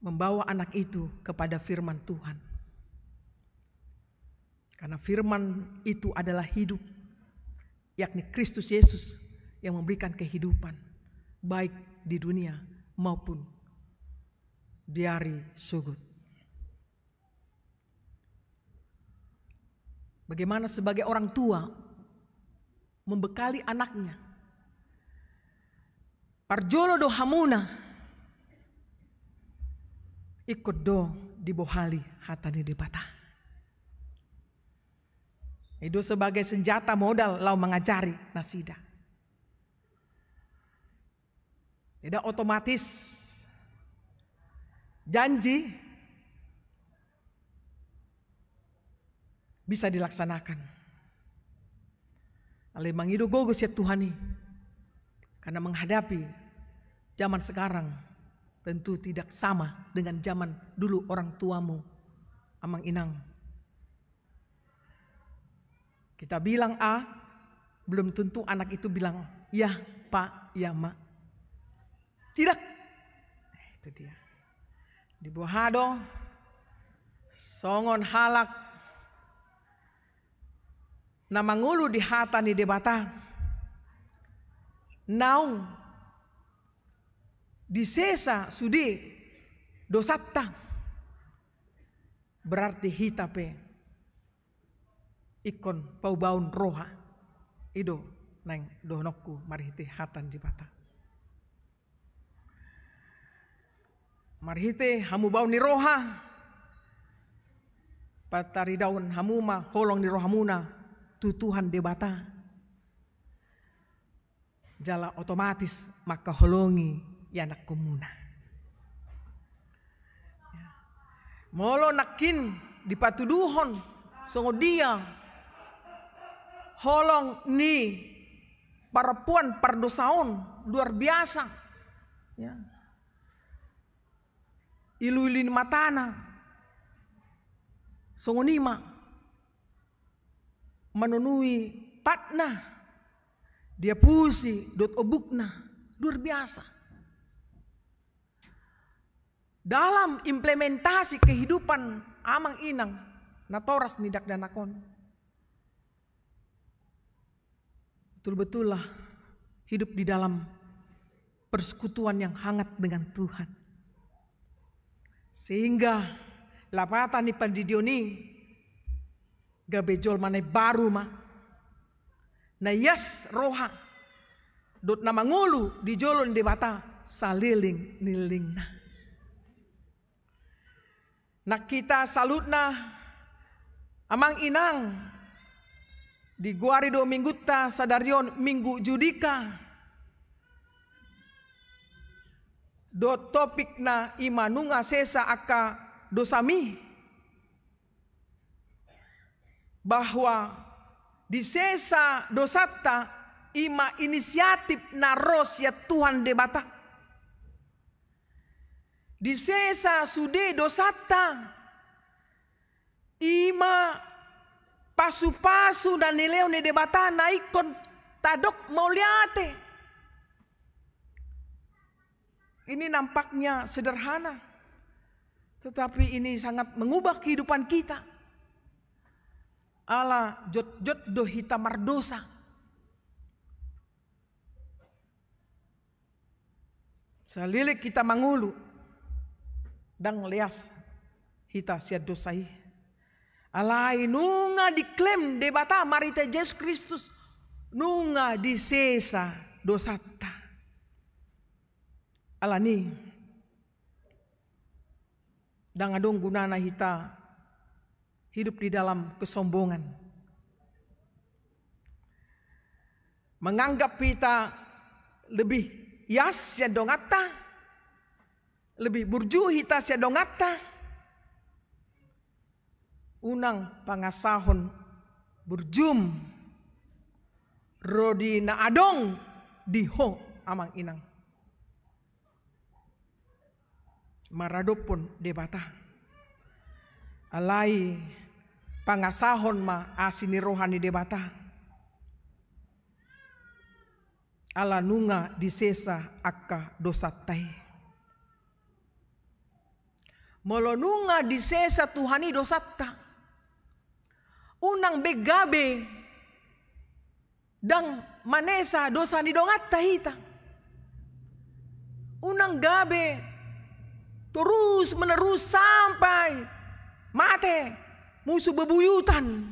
membawa anak itu kepada firman Tuhan. Karena firman itu adalah hidup, yakni Kristus Yesus yang memberikan kehidupan, baik di dunia maupun di ari sogot. Bagaimana sebagai orang tua membekali anaknya? Parjolo do hamuna, ingkon do dibohali hata ni Debata. I do sebagai senjata modal laho mangajari nasida. Tidak otomatis janji bisa dilaksanakan. Alai mangido gogo sian Tuhan i. Karena menghadapi zaman sekarang tentu tidak sama dengan zaman dulu orang tuamu, amang inang. Kita bilang A, belum tentu anak itu bilang, "Ya, Pak, ya, Mak." Tidak. Itu dia. Diboha do songon halak na mangolu di hata ni Debata. Naung disesa sude dosanta. Berarti hita pe ingkon paubaon roha. I do naeng dohononku marhite hata ni Debata. Marhite hamubaon ni roha, pataridaon hamu ma holong ni rohamuna tu Tuhan Debata. Jala otomatis mangkaholongi ianakkonmuna. Molo nangkin dipatuduhon songon dia holong ni parompuan pardosa on, luar biasa. Ya. Iluilu ni matana songon i ma manonui patna, diapusi dohot ombukna, luar biasa. Dalam implementasi kehidupan amang inang natoras ni dakdanak on, betul-betullah hidup di dalam persekutuan yang hangat dengan Tuhan. Sehingga lapatan ni pandidion i gabe jolma na imbaru ma, na ias roha, dohot na mangolu di jolo ni Debata saleleng ni lelengna. Nang hita saluhutna amang inang, digoari do minggunta sadari on Minggu Judika. Dohot topikna i ma nunga sesa angka dosami. Bahwa disesa dosanta i ma inisiatif na ro sian Tuhan Debata. Disesa sude dosanta i ma pasupasu na nilehon ni Debata na ingkon tadok mauliate. Ini nampaknya sederhana, tetapi ini sangat mengubah kehidupan kita. Ala jotjot do hita mardosa. Saleleng hita mangolu, ndang leas hita sian dosa i. Alai nunga diklaim Debata marhite Jesus Kristus, nunga disesa dosanta. Alani, ndang adong gunana hita hidup di dalam kesombongan. Menganggap hita lebih ias sian donganta, lebih burju hita sian donganta, unang pangasahon burjum ro di na adong di ho amang inang. Maradophon Debata. Alai pangasahon ma asi ni roha ni Debata. Ala nunga disesa angka dosanta i. Molo nunga disesa Tuhan i dosanta, unang be gabe ndang manesa dosa ni donganta hita. Unang gabe torus menerus sampai mate musu bebuyutan.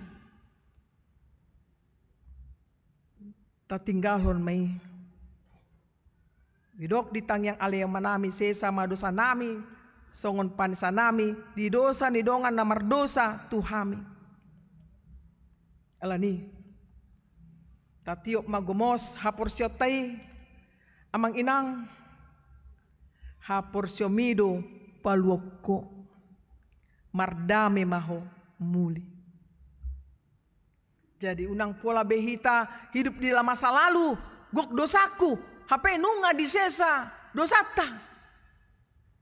Tatinggalhon ma i. Didok di tangiang ale Amanami, sesa ma dosanami songon panesanami di dosa ni dongan na mardosa tu hami. Alani, tatiop ma gomos haporseaonta i, amang inang, haporseaonmi do paluahon ho, mardame ma ho muli. Jadi unang pola be hita hidup di dalam masa lalu, gok dosaku, hape nunga disesa dosanta.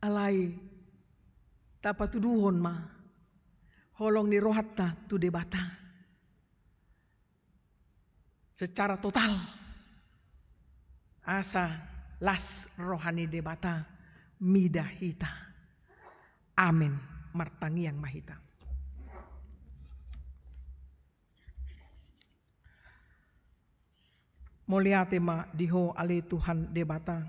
Alai tapatuduhon ma holong ni rohanta tu Debata secara total, asa las roha ni Debata mida hita. Amen. Martangiang ma hita. Mauliate ma di Ho ale Tuhan Debata.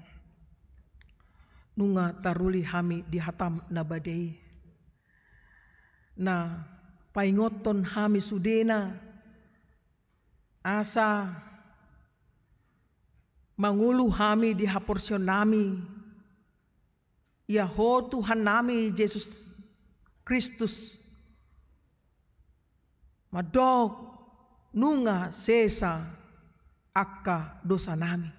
Nunga taruli hami di hataM na badia i, na paingothon hami sudena, asa mangolu hami di haporseaonnami, Ia Ho Tuhannami Jesus Kristus mandok nunga sesa angka dosanami.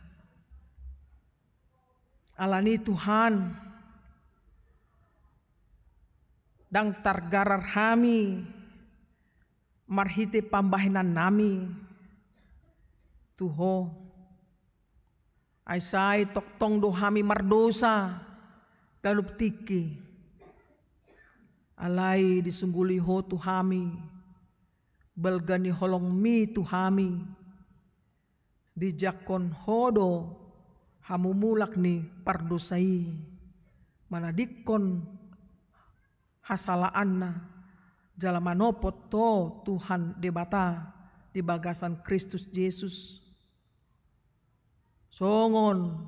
Alani Tuhan, ndang targarar hami marhite pambahenannami tu Ho. Ai sai tongtong do hami mardosa ganup tingki. Alai disungguli Ho tu hami balga ni holongmi tu hami. Dijangkon Ho do hamumulak ni pardosa i, manadingkon hasalaanna jala manopot Ho Tuhan Debata di bagasan Kristus Jesus songon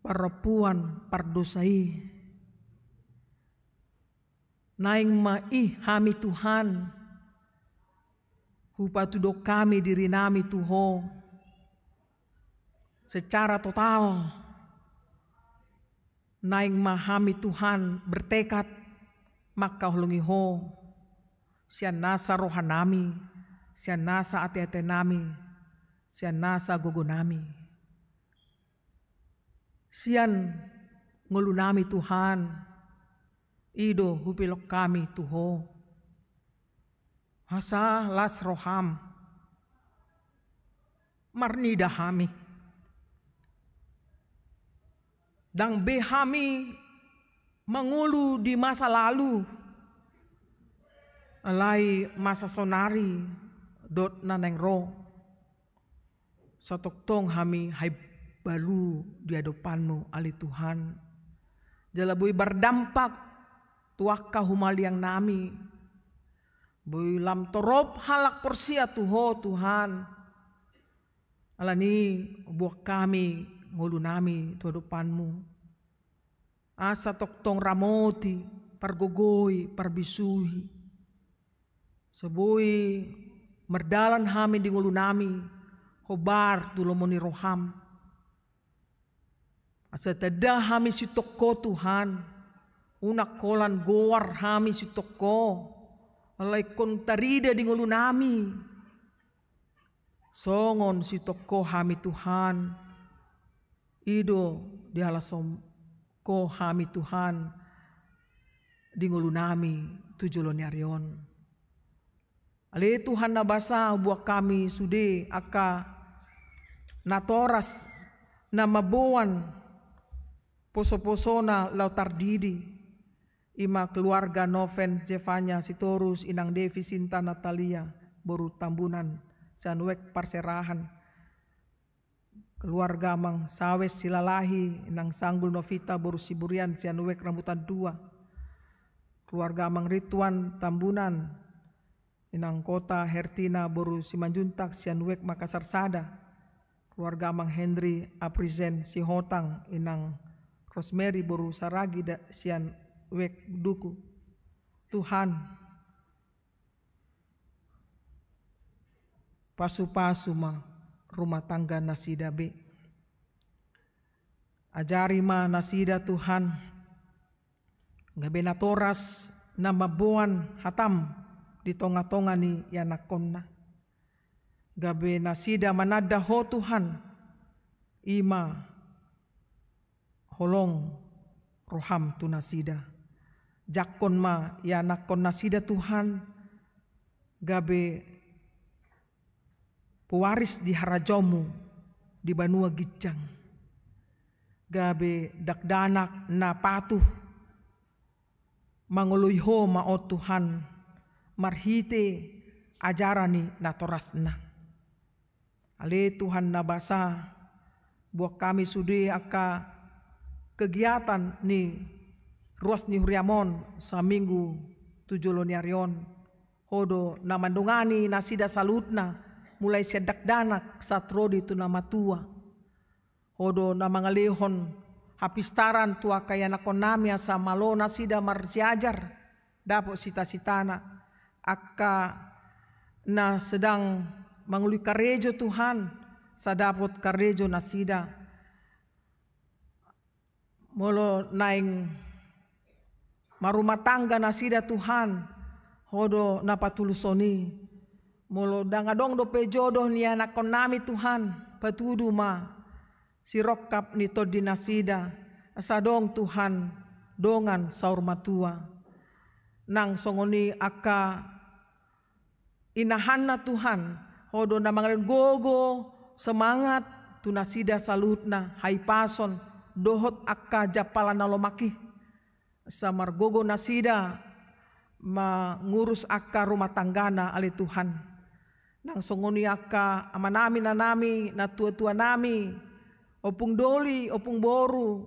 parompuan pardosa i. Naeng ma i hami Tuhan, hupatudok hami dirinami tu Ho secara total. Naeng ma hami Tuhan bertekad mangkaholongi Ho sian nasa rohanami, sian nasa ateatenami, sian nasa gogonami, sian ngolunami Tuhan. I do hupilok hami tu Ho. Asa las roham marnida hami. Ndang be hami mangolu di masa lalu, alai masa sonari dohot na naeng ro. Satongtong hami haibalu di adopanmu ale Tuhan. Jala boi bardampak tu angka humaliangnami. Boi lam torop halak porsea tu Ho Tuhan. Alani buat hami ngolunami tu adopanmu. Asa tongtong ramoti, pargogoi, parbisuhi. Asa boi mardalan hami di ngolunami, hombar tu lomo ni roham. Asa tanda hami sintong Ho Tuhan, unang holan goar hami sintong Ho, alai ingkon tarida di ngolunami. Songon sintong Ho hami Tuhan, i do dihalashon Ho hami Tuhan di ngolunami tu jolo ni ari on. Ale Tuhan na basa, buat hami sude angka natoras na mamboan posoposona laho tardidi. I ma keluarga Noven Zefanya Sitorus, inang Devi Sinta Natalia boru Tambunan, sian Wek Parserahan. Keluarga amang Sawes Silalahi, inang Sanggul Novita boru Siburian, sian Wek Rambutan Dua. Keluarga amang Rituan Tambunan, inang Kota Hertina boru Simanjuntak, sian Wek Makassar Sada. Keluarga amang Henry Aprizen Sihotang, inang Rosemary boru Saragi da-, sian Wek Duku. Tuhan, pasupasu ma rumah tangga nasida be. Ajari ma nasida Tuhan, gabe natoras na mamboan hatam di tongatonga ni ianakkonna. Gabe nasida mananda Ho Tuhan, i ma holong roham tu nasida. Jangkon ma ianakkon nasida Tuhan, gabe pewaris di harajaonmu di banua ginjang. Gabe dakdanak na patuh mangoloi Ho ma on Tuhan, marhite ajaran ni natorasna. Ale Tuhan na basa, buat hami sude angka kegiatan ni ruas ni huriam on saminggu tu jolo ni ari on. Ho do na mandongani nasida saluhutna, mulai sian dakdanak sahat ro di tu na matua. Ho do na mangalehon hapistaran tu angka ianakkonnami asa malo nasida marsiajar, dapot sitasitana. Angka na sedang mangoloi karejo Tuhan, asa dapot karejo nasida. Molo naeng marumah tangga nasida Tuhan, Ho do na patuluson i. Molo ndang adong dope jodoh nianakhonnami Tuhan, patudu ma sirongkap ni tondi nasida, asa adong Tuhan dongan saur matua. Nang songon i angka inahanna Tuhan, Ho do na mangalehon gogo, semangat tu nasida saluhutna, hahipason dohot angka jampalan na lomak i. Asa margogo nasida mangurus angka rumah tanggana ale Tuhan. Nang songon i angka amanami, inanami, natuatuanami, ompung doli, ompung boru,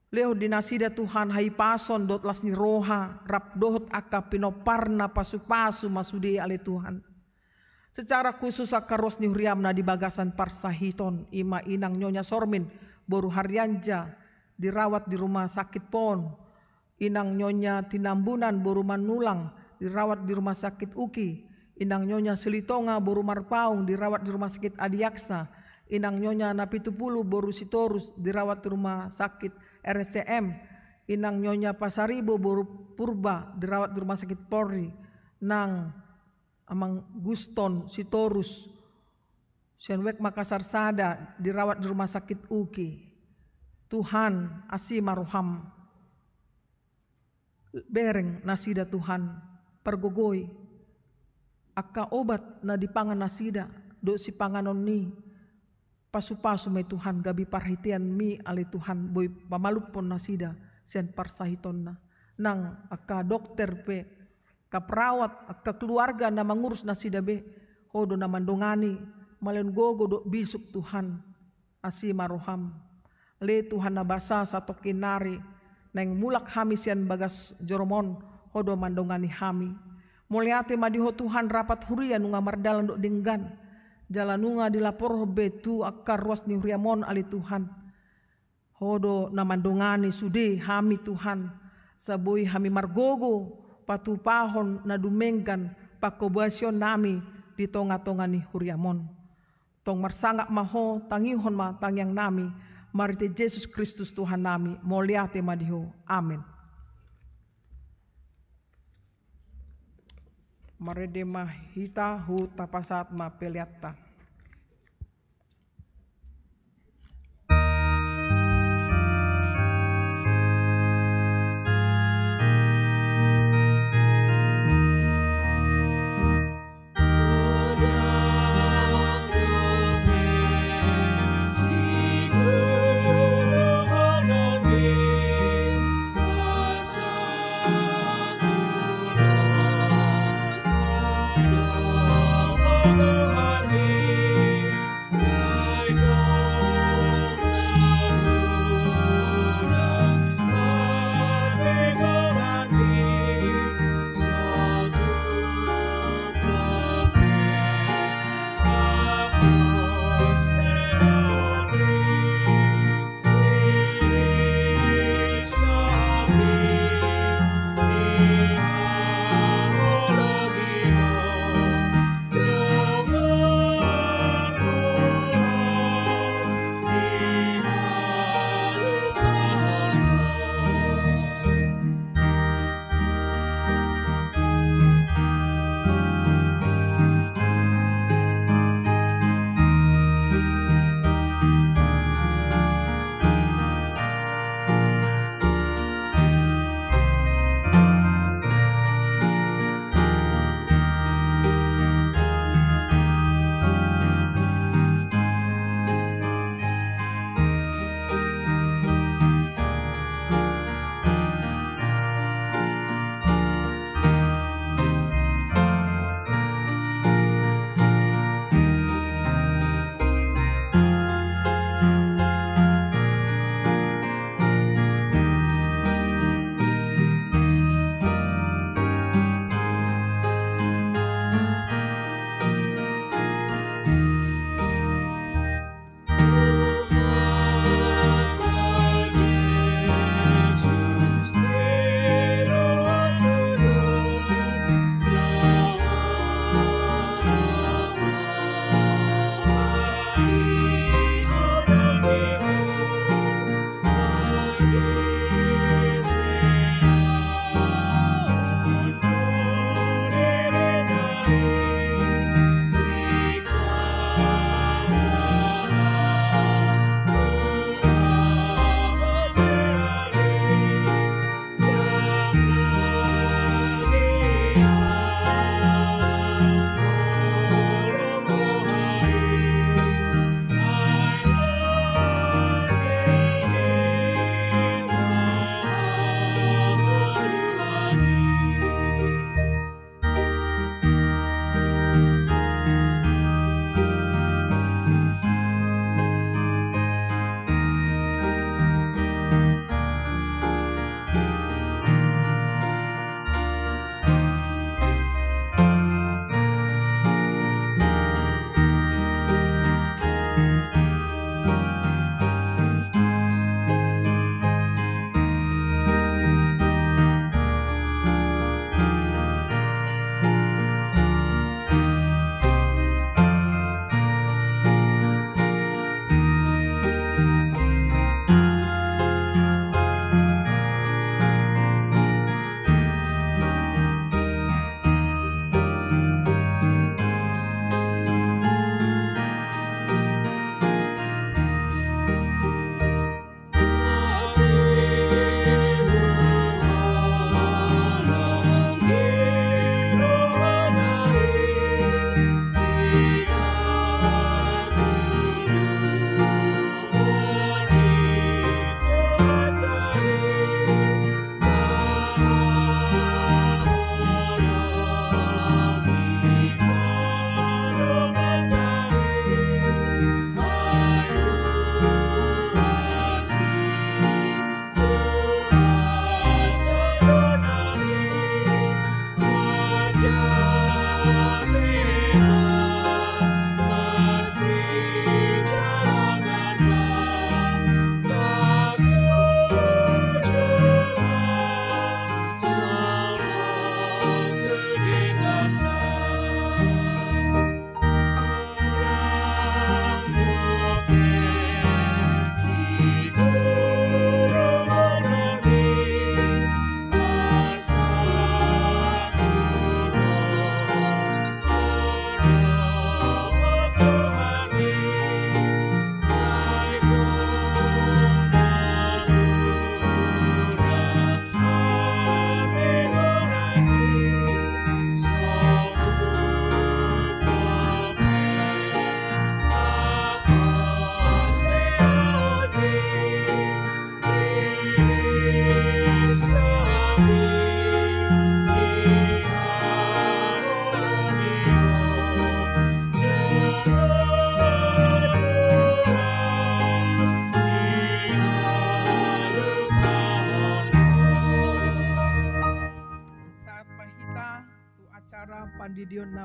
lehon di nasida Tuhan hahipason dohot las ni roha, rap dohot angka pinomparna, pasupasu ma sude ale Tuhan. Secara khusus angka ruas ni huriam na di bagasan parsahiton, i ma inang Nyonya Sormin boru Harianja dirawat di rumah sakit Pon, inang Nyonya Tinambunan boru Manulang dirawat di rumah sakit Uki, inang Nyonya Silitonga boru Marpaung dirawat di rumah sakit Adiaksa, inang Nyonya Napitupulu boru Sitorus dirawat di rumah sakit R S C M, inang Nyonya Pasaribu boru Purba dirawat di rumah sakit Polri, nang amang Guston Sitorus sian Wek Makassar sada dirawat di rumah sakit Uki. Tuhan, asi ma roham. Bereng nasida Tuhan, pargogoi. Angka obat na dipangan nasida dohot sipanganon ni, pasupasu ma i Tuhan, gabe parhiteanmi ale Tuhan boi pamalumhon nasida sian parsahitonna. Nang angka dokter pe, angka perawat, angka keluarga na mangurus nasida be, Ho do na mandongani, mangalehon gogo dohot bisuk Tuhan. Asi ma roham. Ale Tuhan na basa, satongkin nari naeng mulak hami sian bagas joroM on, Ho do mandongani hami. Mauliate ma di Ho Tuhan, rapat huria nunga mardalan dohot denggan, jala nunga dilaporhon be tu angka ruas ni huriaM on ale Tuhan. Ho do na mandongani sude hami Tuhan, asa boi hami margogo patupahon na dumenggan pangkobasionnami di tongatonga ni huriaM on. Tong marsangap ma Ho, tangihon ma tangiangnami, marhite Jesus Kristus Tuhannami. Mauliate ma di Ho. Amen. Marende ma hita, huhut tapasahat ma peleanta.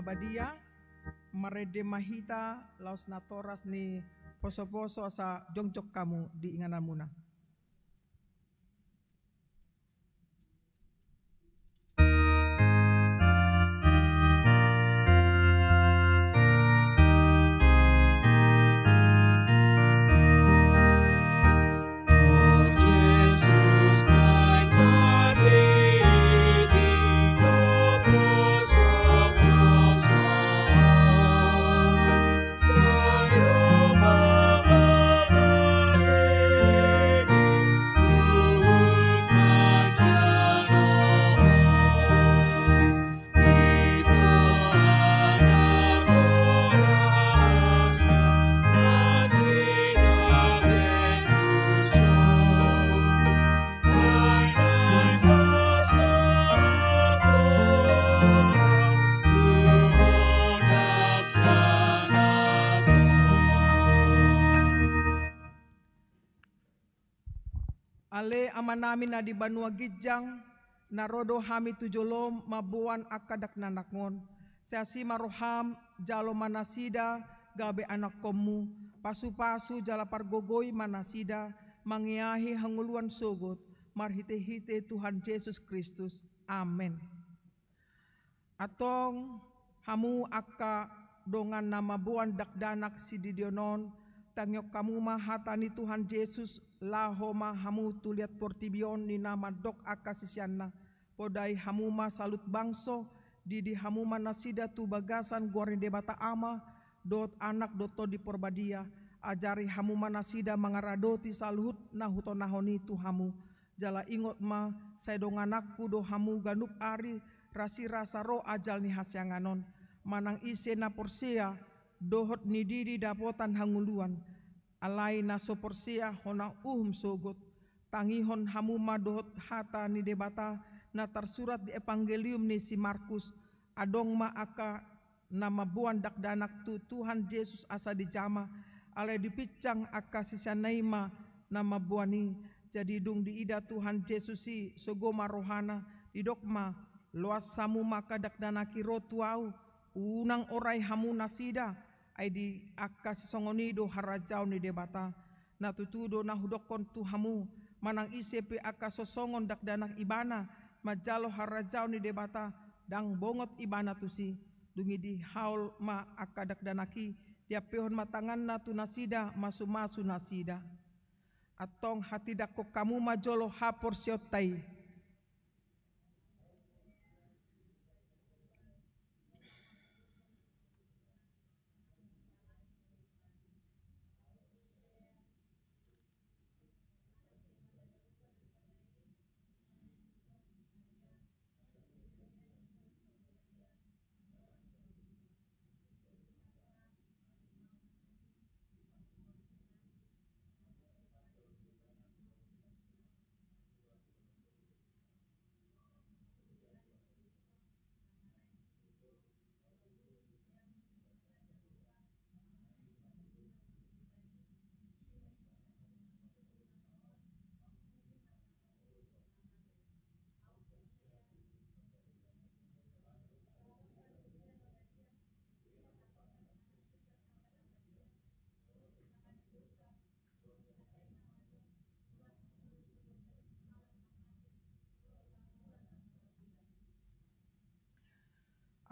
Badia, marende ma hita laos natoras ni posoposo asa jongjong hamu di ingananmuna. Ale Amanami na di banua ginjang, na ro do hami tu jolom mamboan angka dakdanak on. Sai asi ma roham, jalo ma nasida gabe anakkonmu, pasupasu jala pargogoi ma nasida, mangeahi hangoluan sogot, marhitehite Tuhan Jesus Kristus. Amen. Antong hamu angka dongan na mamboan dakdanak sididion on, tangihon hamu ma hata ni Tuhan Jesus, laho ma hamu tu liat portibi on ninna mandok angka siseanna. Podai hamu ma saluhut bangso, didi hamu ma nasida tu bagasan goar ni Debata Ama, dohot Anak dohot Tondi Porbadia, ajari hamu ma nasida mangaradoti saluhut na hutonahon i tu hamu. Jala ingot ma, sai dongananku do hamu ganup ari, rasirasa ro ajal ni hasiangan on. Manang ise na porsea, dohot nididi dapotan hangoluan. Alai na so porsea hona uhum sogot. Tangihon hamu ma dohot hata ni Debata, na tarsurat di Evangelium ni si Markus, adong ma angka na mamboan dakdanak tu Tuhan Jesus asa dijama, alai dipinsang angka siseanna i ma na mamboan i. Jadi dung diida Tuhan Jesus i, sogo ma rohana, didok ma, loas hamu ma angka dakdanak i ro tu ahu, unang orai hamu nasida, ai di angka sisongon i do harajaon ni Debata. Na tutu do na hudokkon tu hamu, manang ise pe angka so songon dakdanak ibana, manjalo harajaon ni Debata, ndang bongot ibana tusi. Dung i dihaol ma angka dakdanak i, diampehon ma tanganna tu nasida masumasu nasida. Antong hatindanghon hamu ma jolo haporseaonta i.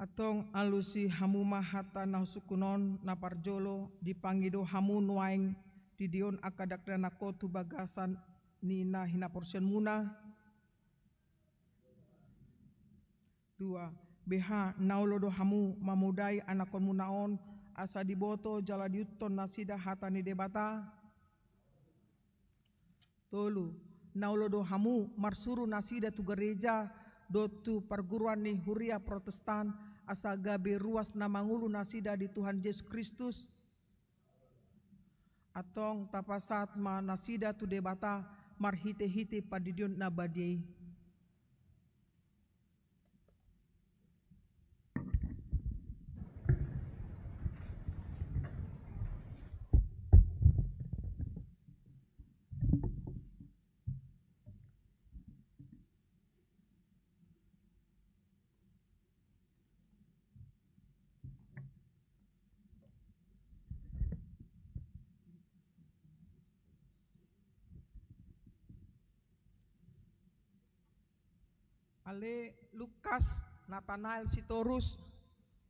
Antong alusi hamu ma hata na husungkun on. Na parjolo, dipangido hamu nuaeng didion angka dakdanak on tu bagasan ni na hinaporseaonmuna? Dua, beha na olo do hamu mamodai anakkonmuna on, asa diboto jala diihuthon nasida hata ni Debata? Tolu, na olo do hamu marsuru nasida tu gareja dohot tu parguruan ni huria Protestan, asa gabe ruas na mangolu nasida di Tuhan Jesus Kristus? Antong tapasahat ma nasida tu Debata marhitehite pandidion na badia i. Ale Lukas Natanael Sitorus,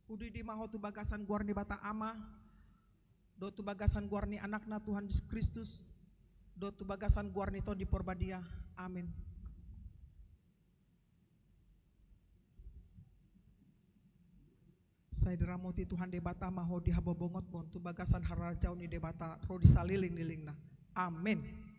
hudidi ma ho tu bagasan goar ni Debata Ama, dohot tu bagasan goar ni Anakna Tuhan Jesus Kristus, dohot tu bagasan goar ni Tondi Porbadia. Amen. Sai diramoti Tuhan Debata ma ho di habobongotmon tu bagasan harajaon ni Debata ro di saleleng ni lelengna. Amen.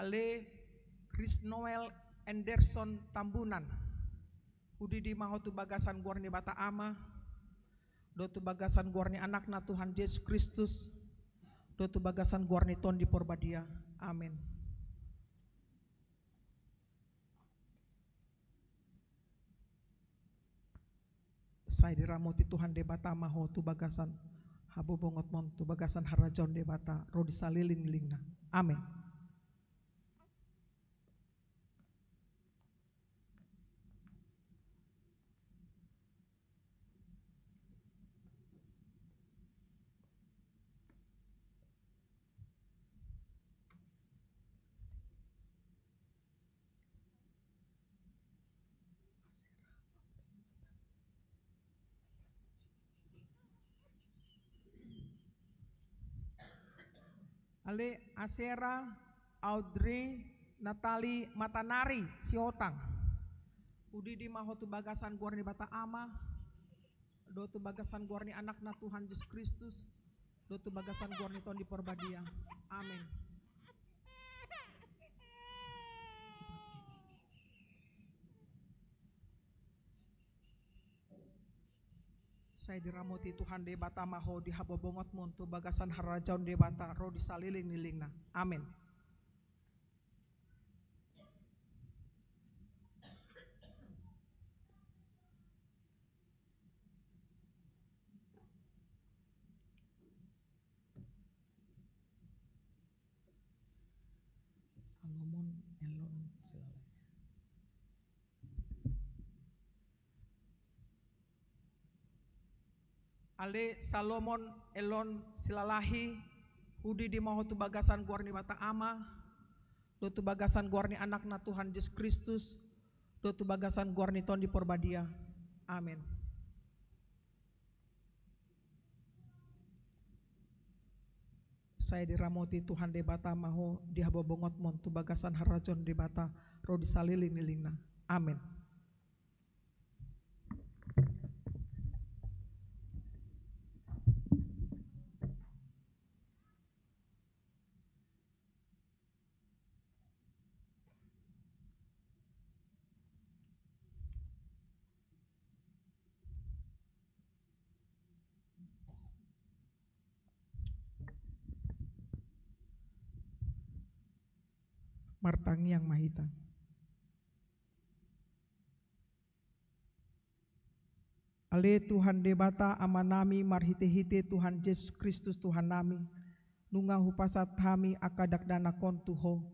Ale Krisnoel Anderson Tambunan, hudidi ma ho tu bagasan goar ni Debata Ama, dohot tu bagasan goar ni Anakna Tuhan Jesus Kristus, dohot tu bagasan goar ni Tondi Porbadia. Amen. Sai diramoti Tuhan Debata ma ho tu bagasan habobongotmon, tu bagasan harajaon Debata ro di saleleng ni lelengna. Amen. Ale Asera Audrey Natali Matanari Siotang, hudidi ma ho tu bagasan goar ni Debata Ama, dohot tu bagasan goar ni Anakna Tuhan Jesus Kristus, dohot tu bagasan goar ni Tondi Porbadia. Amen. Sai diramoti Tuhan Debata ma ho di habobongotmon tu bagasan harajaon Debata ro di saleleng ni lelengna. Amen. Salomon Elon Silalahi. Ale Salomon Elon Silalahi, hudidi ma ho tu bagasan goar ni Debata Ama, dohot tu bagasan goar ni Anakna Tuhan Jesus Kristus, dohot tu bagasan goar ni Tondi Porbadia. Amen. Sai diramoti Tuhan Debata ma ho di habobongotmon tu bagasan harajaon Debata ro di saleleng ni lelengna. Amen. Martangiang ma hita. Ale Tuhan Debata Amanami, marhitehite Tuhan Jesus Kristus Tuhannami, nunga hupasahat hami angka dakdanak on tu Ho,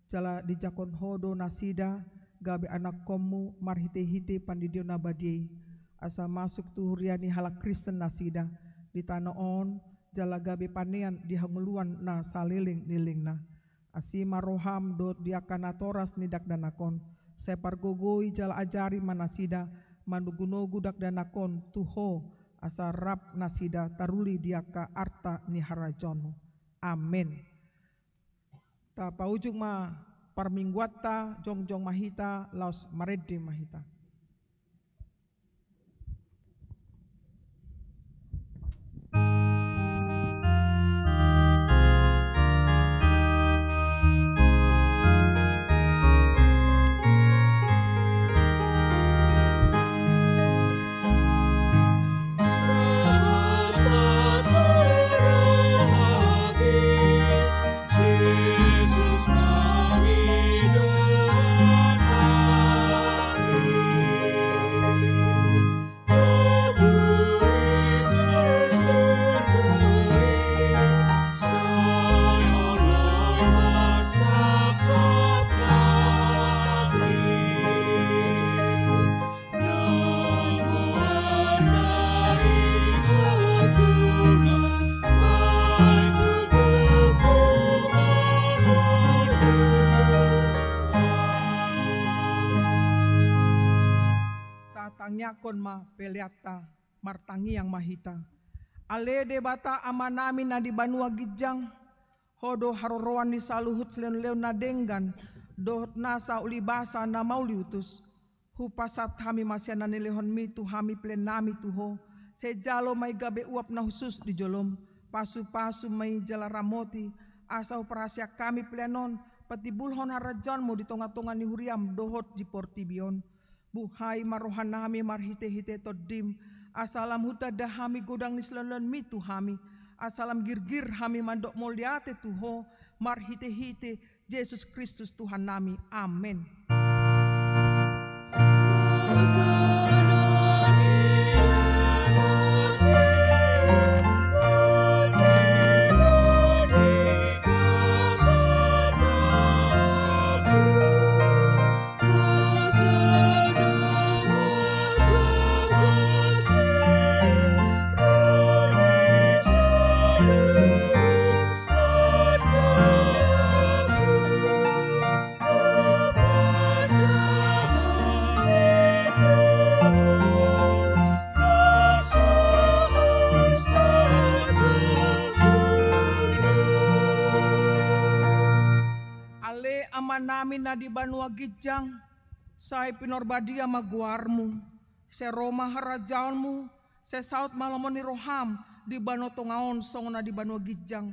jala dijangkon Ho do nasida gabe anakkonmu marhitehite pandidion na badia i, asa masuk tu huria ni halak Kristen nasida di tano on, jala gabe panean di hangoluan na saleleng ni lelengna. Asi ma roham dohot di angka natoras ni dakdanak on, sai pargogoi jala ajari ma nasida manogunogu dakdanak on tu Ho, asa rap nasida taruli di angka arta ni harajaonmu. Amen. Tapaujung ma parmingguanta, jongjong ma hita, laos marende ma hita. Tangiangkon ma peleanta, martangiang ma hita. Ale Debata Amanami na di banua ginjang, Ho do haroroan ni saluhut silehonlehon na denggan, dohot nasa ulibasa na mauliutus. Hupasahat hami ma sian na nilehonMi tu hami peleannami tu Ho, sai jalo ma i gabe uap na hushus di joloM, pasupasu ma i jala ramoti, asa huparhaseang hami pelean on, patimbulhon harajaonMu di tongatonga ni huriaM dohot di portibi on. Buhai ma rohanami marhitehite TondiM, asa lam hutanda hami godang ni silehonlehonMi tu hami, asa lam girgir hami mandok mauliate tu Ho, marhitehite Jesus Kristus Tuhannami. Amen. Ale Amanami na di banua ginjang, sai pinarbadia ma goarMu, sai ro ma harajaonMu, sai saut ma lomo ni rohaM di banua tonga on songon na di banua ginjang.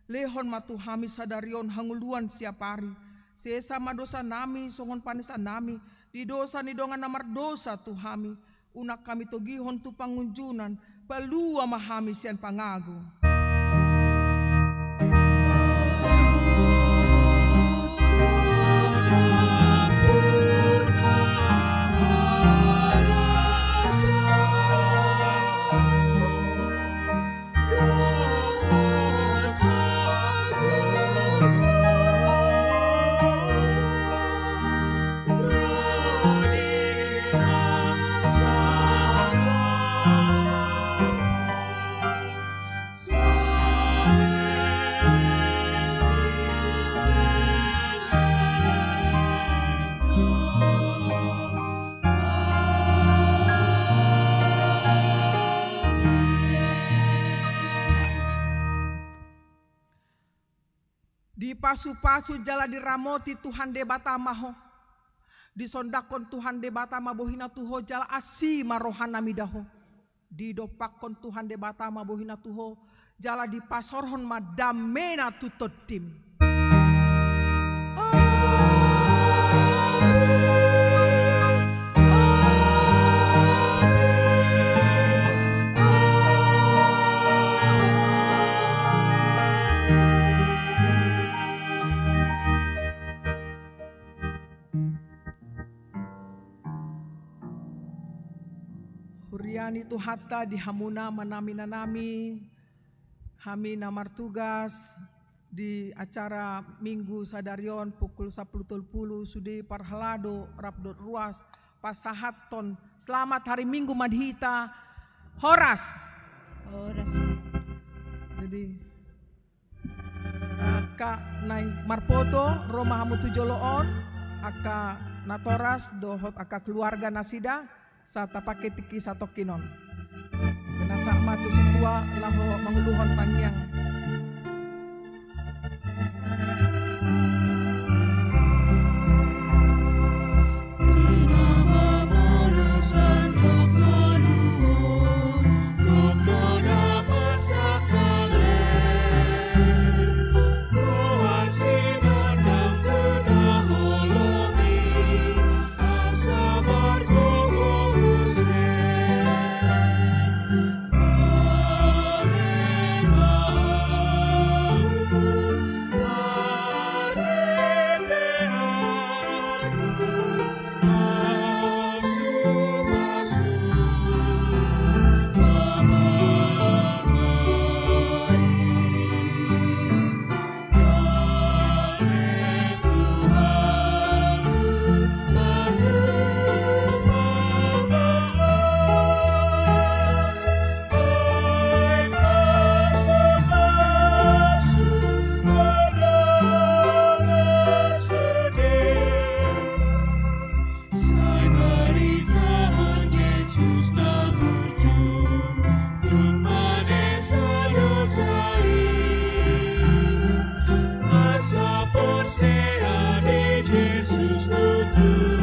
Lehon ma tu hami sadari on hangoluan siapari. Sesa ma dosanami songon panesanami di dosa ni dongan na mardosa tu hami. Unang hami togihon tu pangunjunan, palua ma hami sian pangago. Dipasupasu jala diramoti Tuhan Debata ma ho. Disondangkon Tuhan Debata ma bohiNa tu ho jala asi ma rohaNa mida ho. Didompakkon Tuhan Debata ma bohiNa tu ho jala dipasaorhon ma dameNa tu tondim. Huria ni Tuhanta, di hamuna ma na minanami, hami na martugas di acara Minggu sadari on pukul sampulu tolu pulu, sude parhalado rap dohot ruas pasahathon selamat hari Minggu ma di hita. Horas. Horas. Jadi, angka naeng marpoto, ro ma hamu tu jolo on, angka natoras dohot angka keluarga nasida, sai tapangke tingki satongkin on. Pinasahat ma tu sintua laho manguluhon tangiang. Kristus tu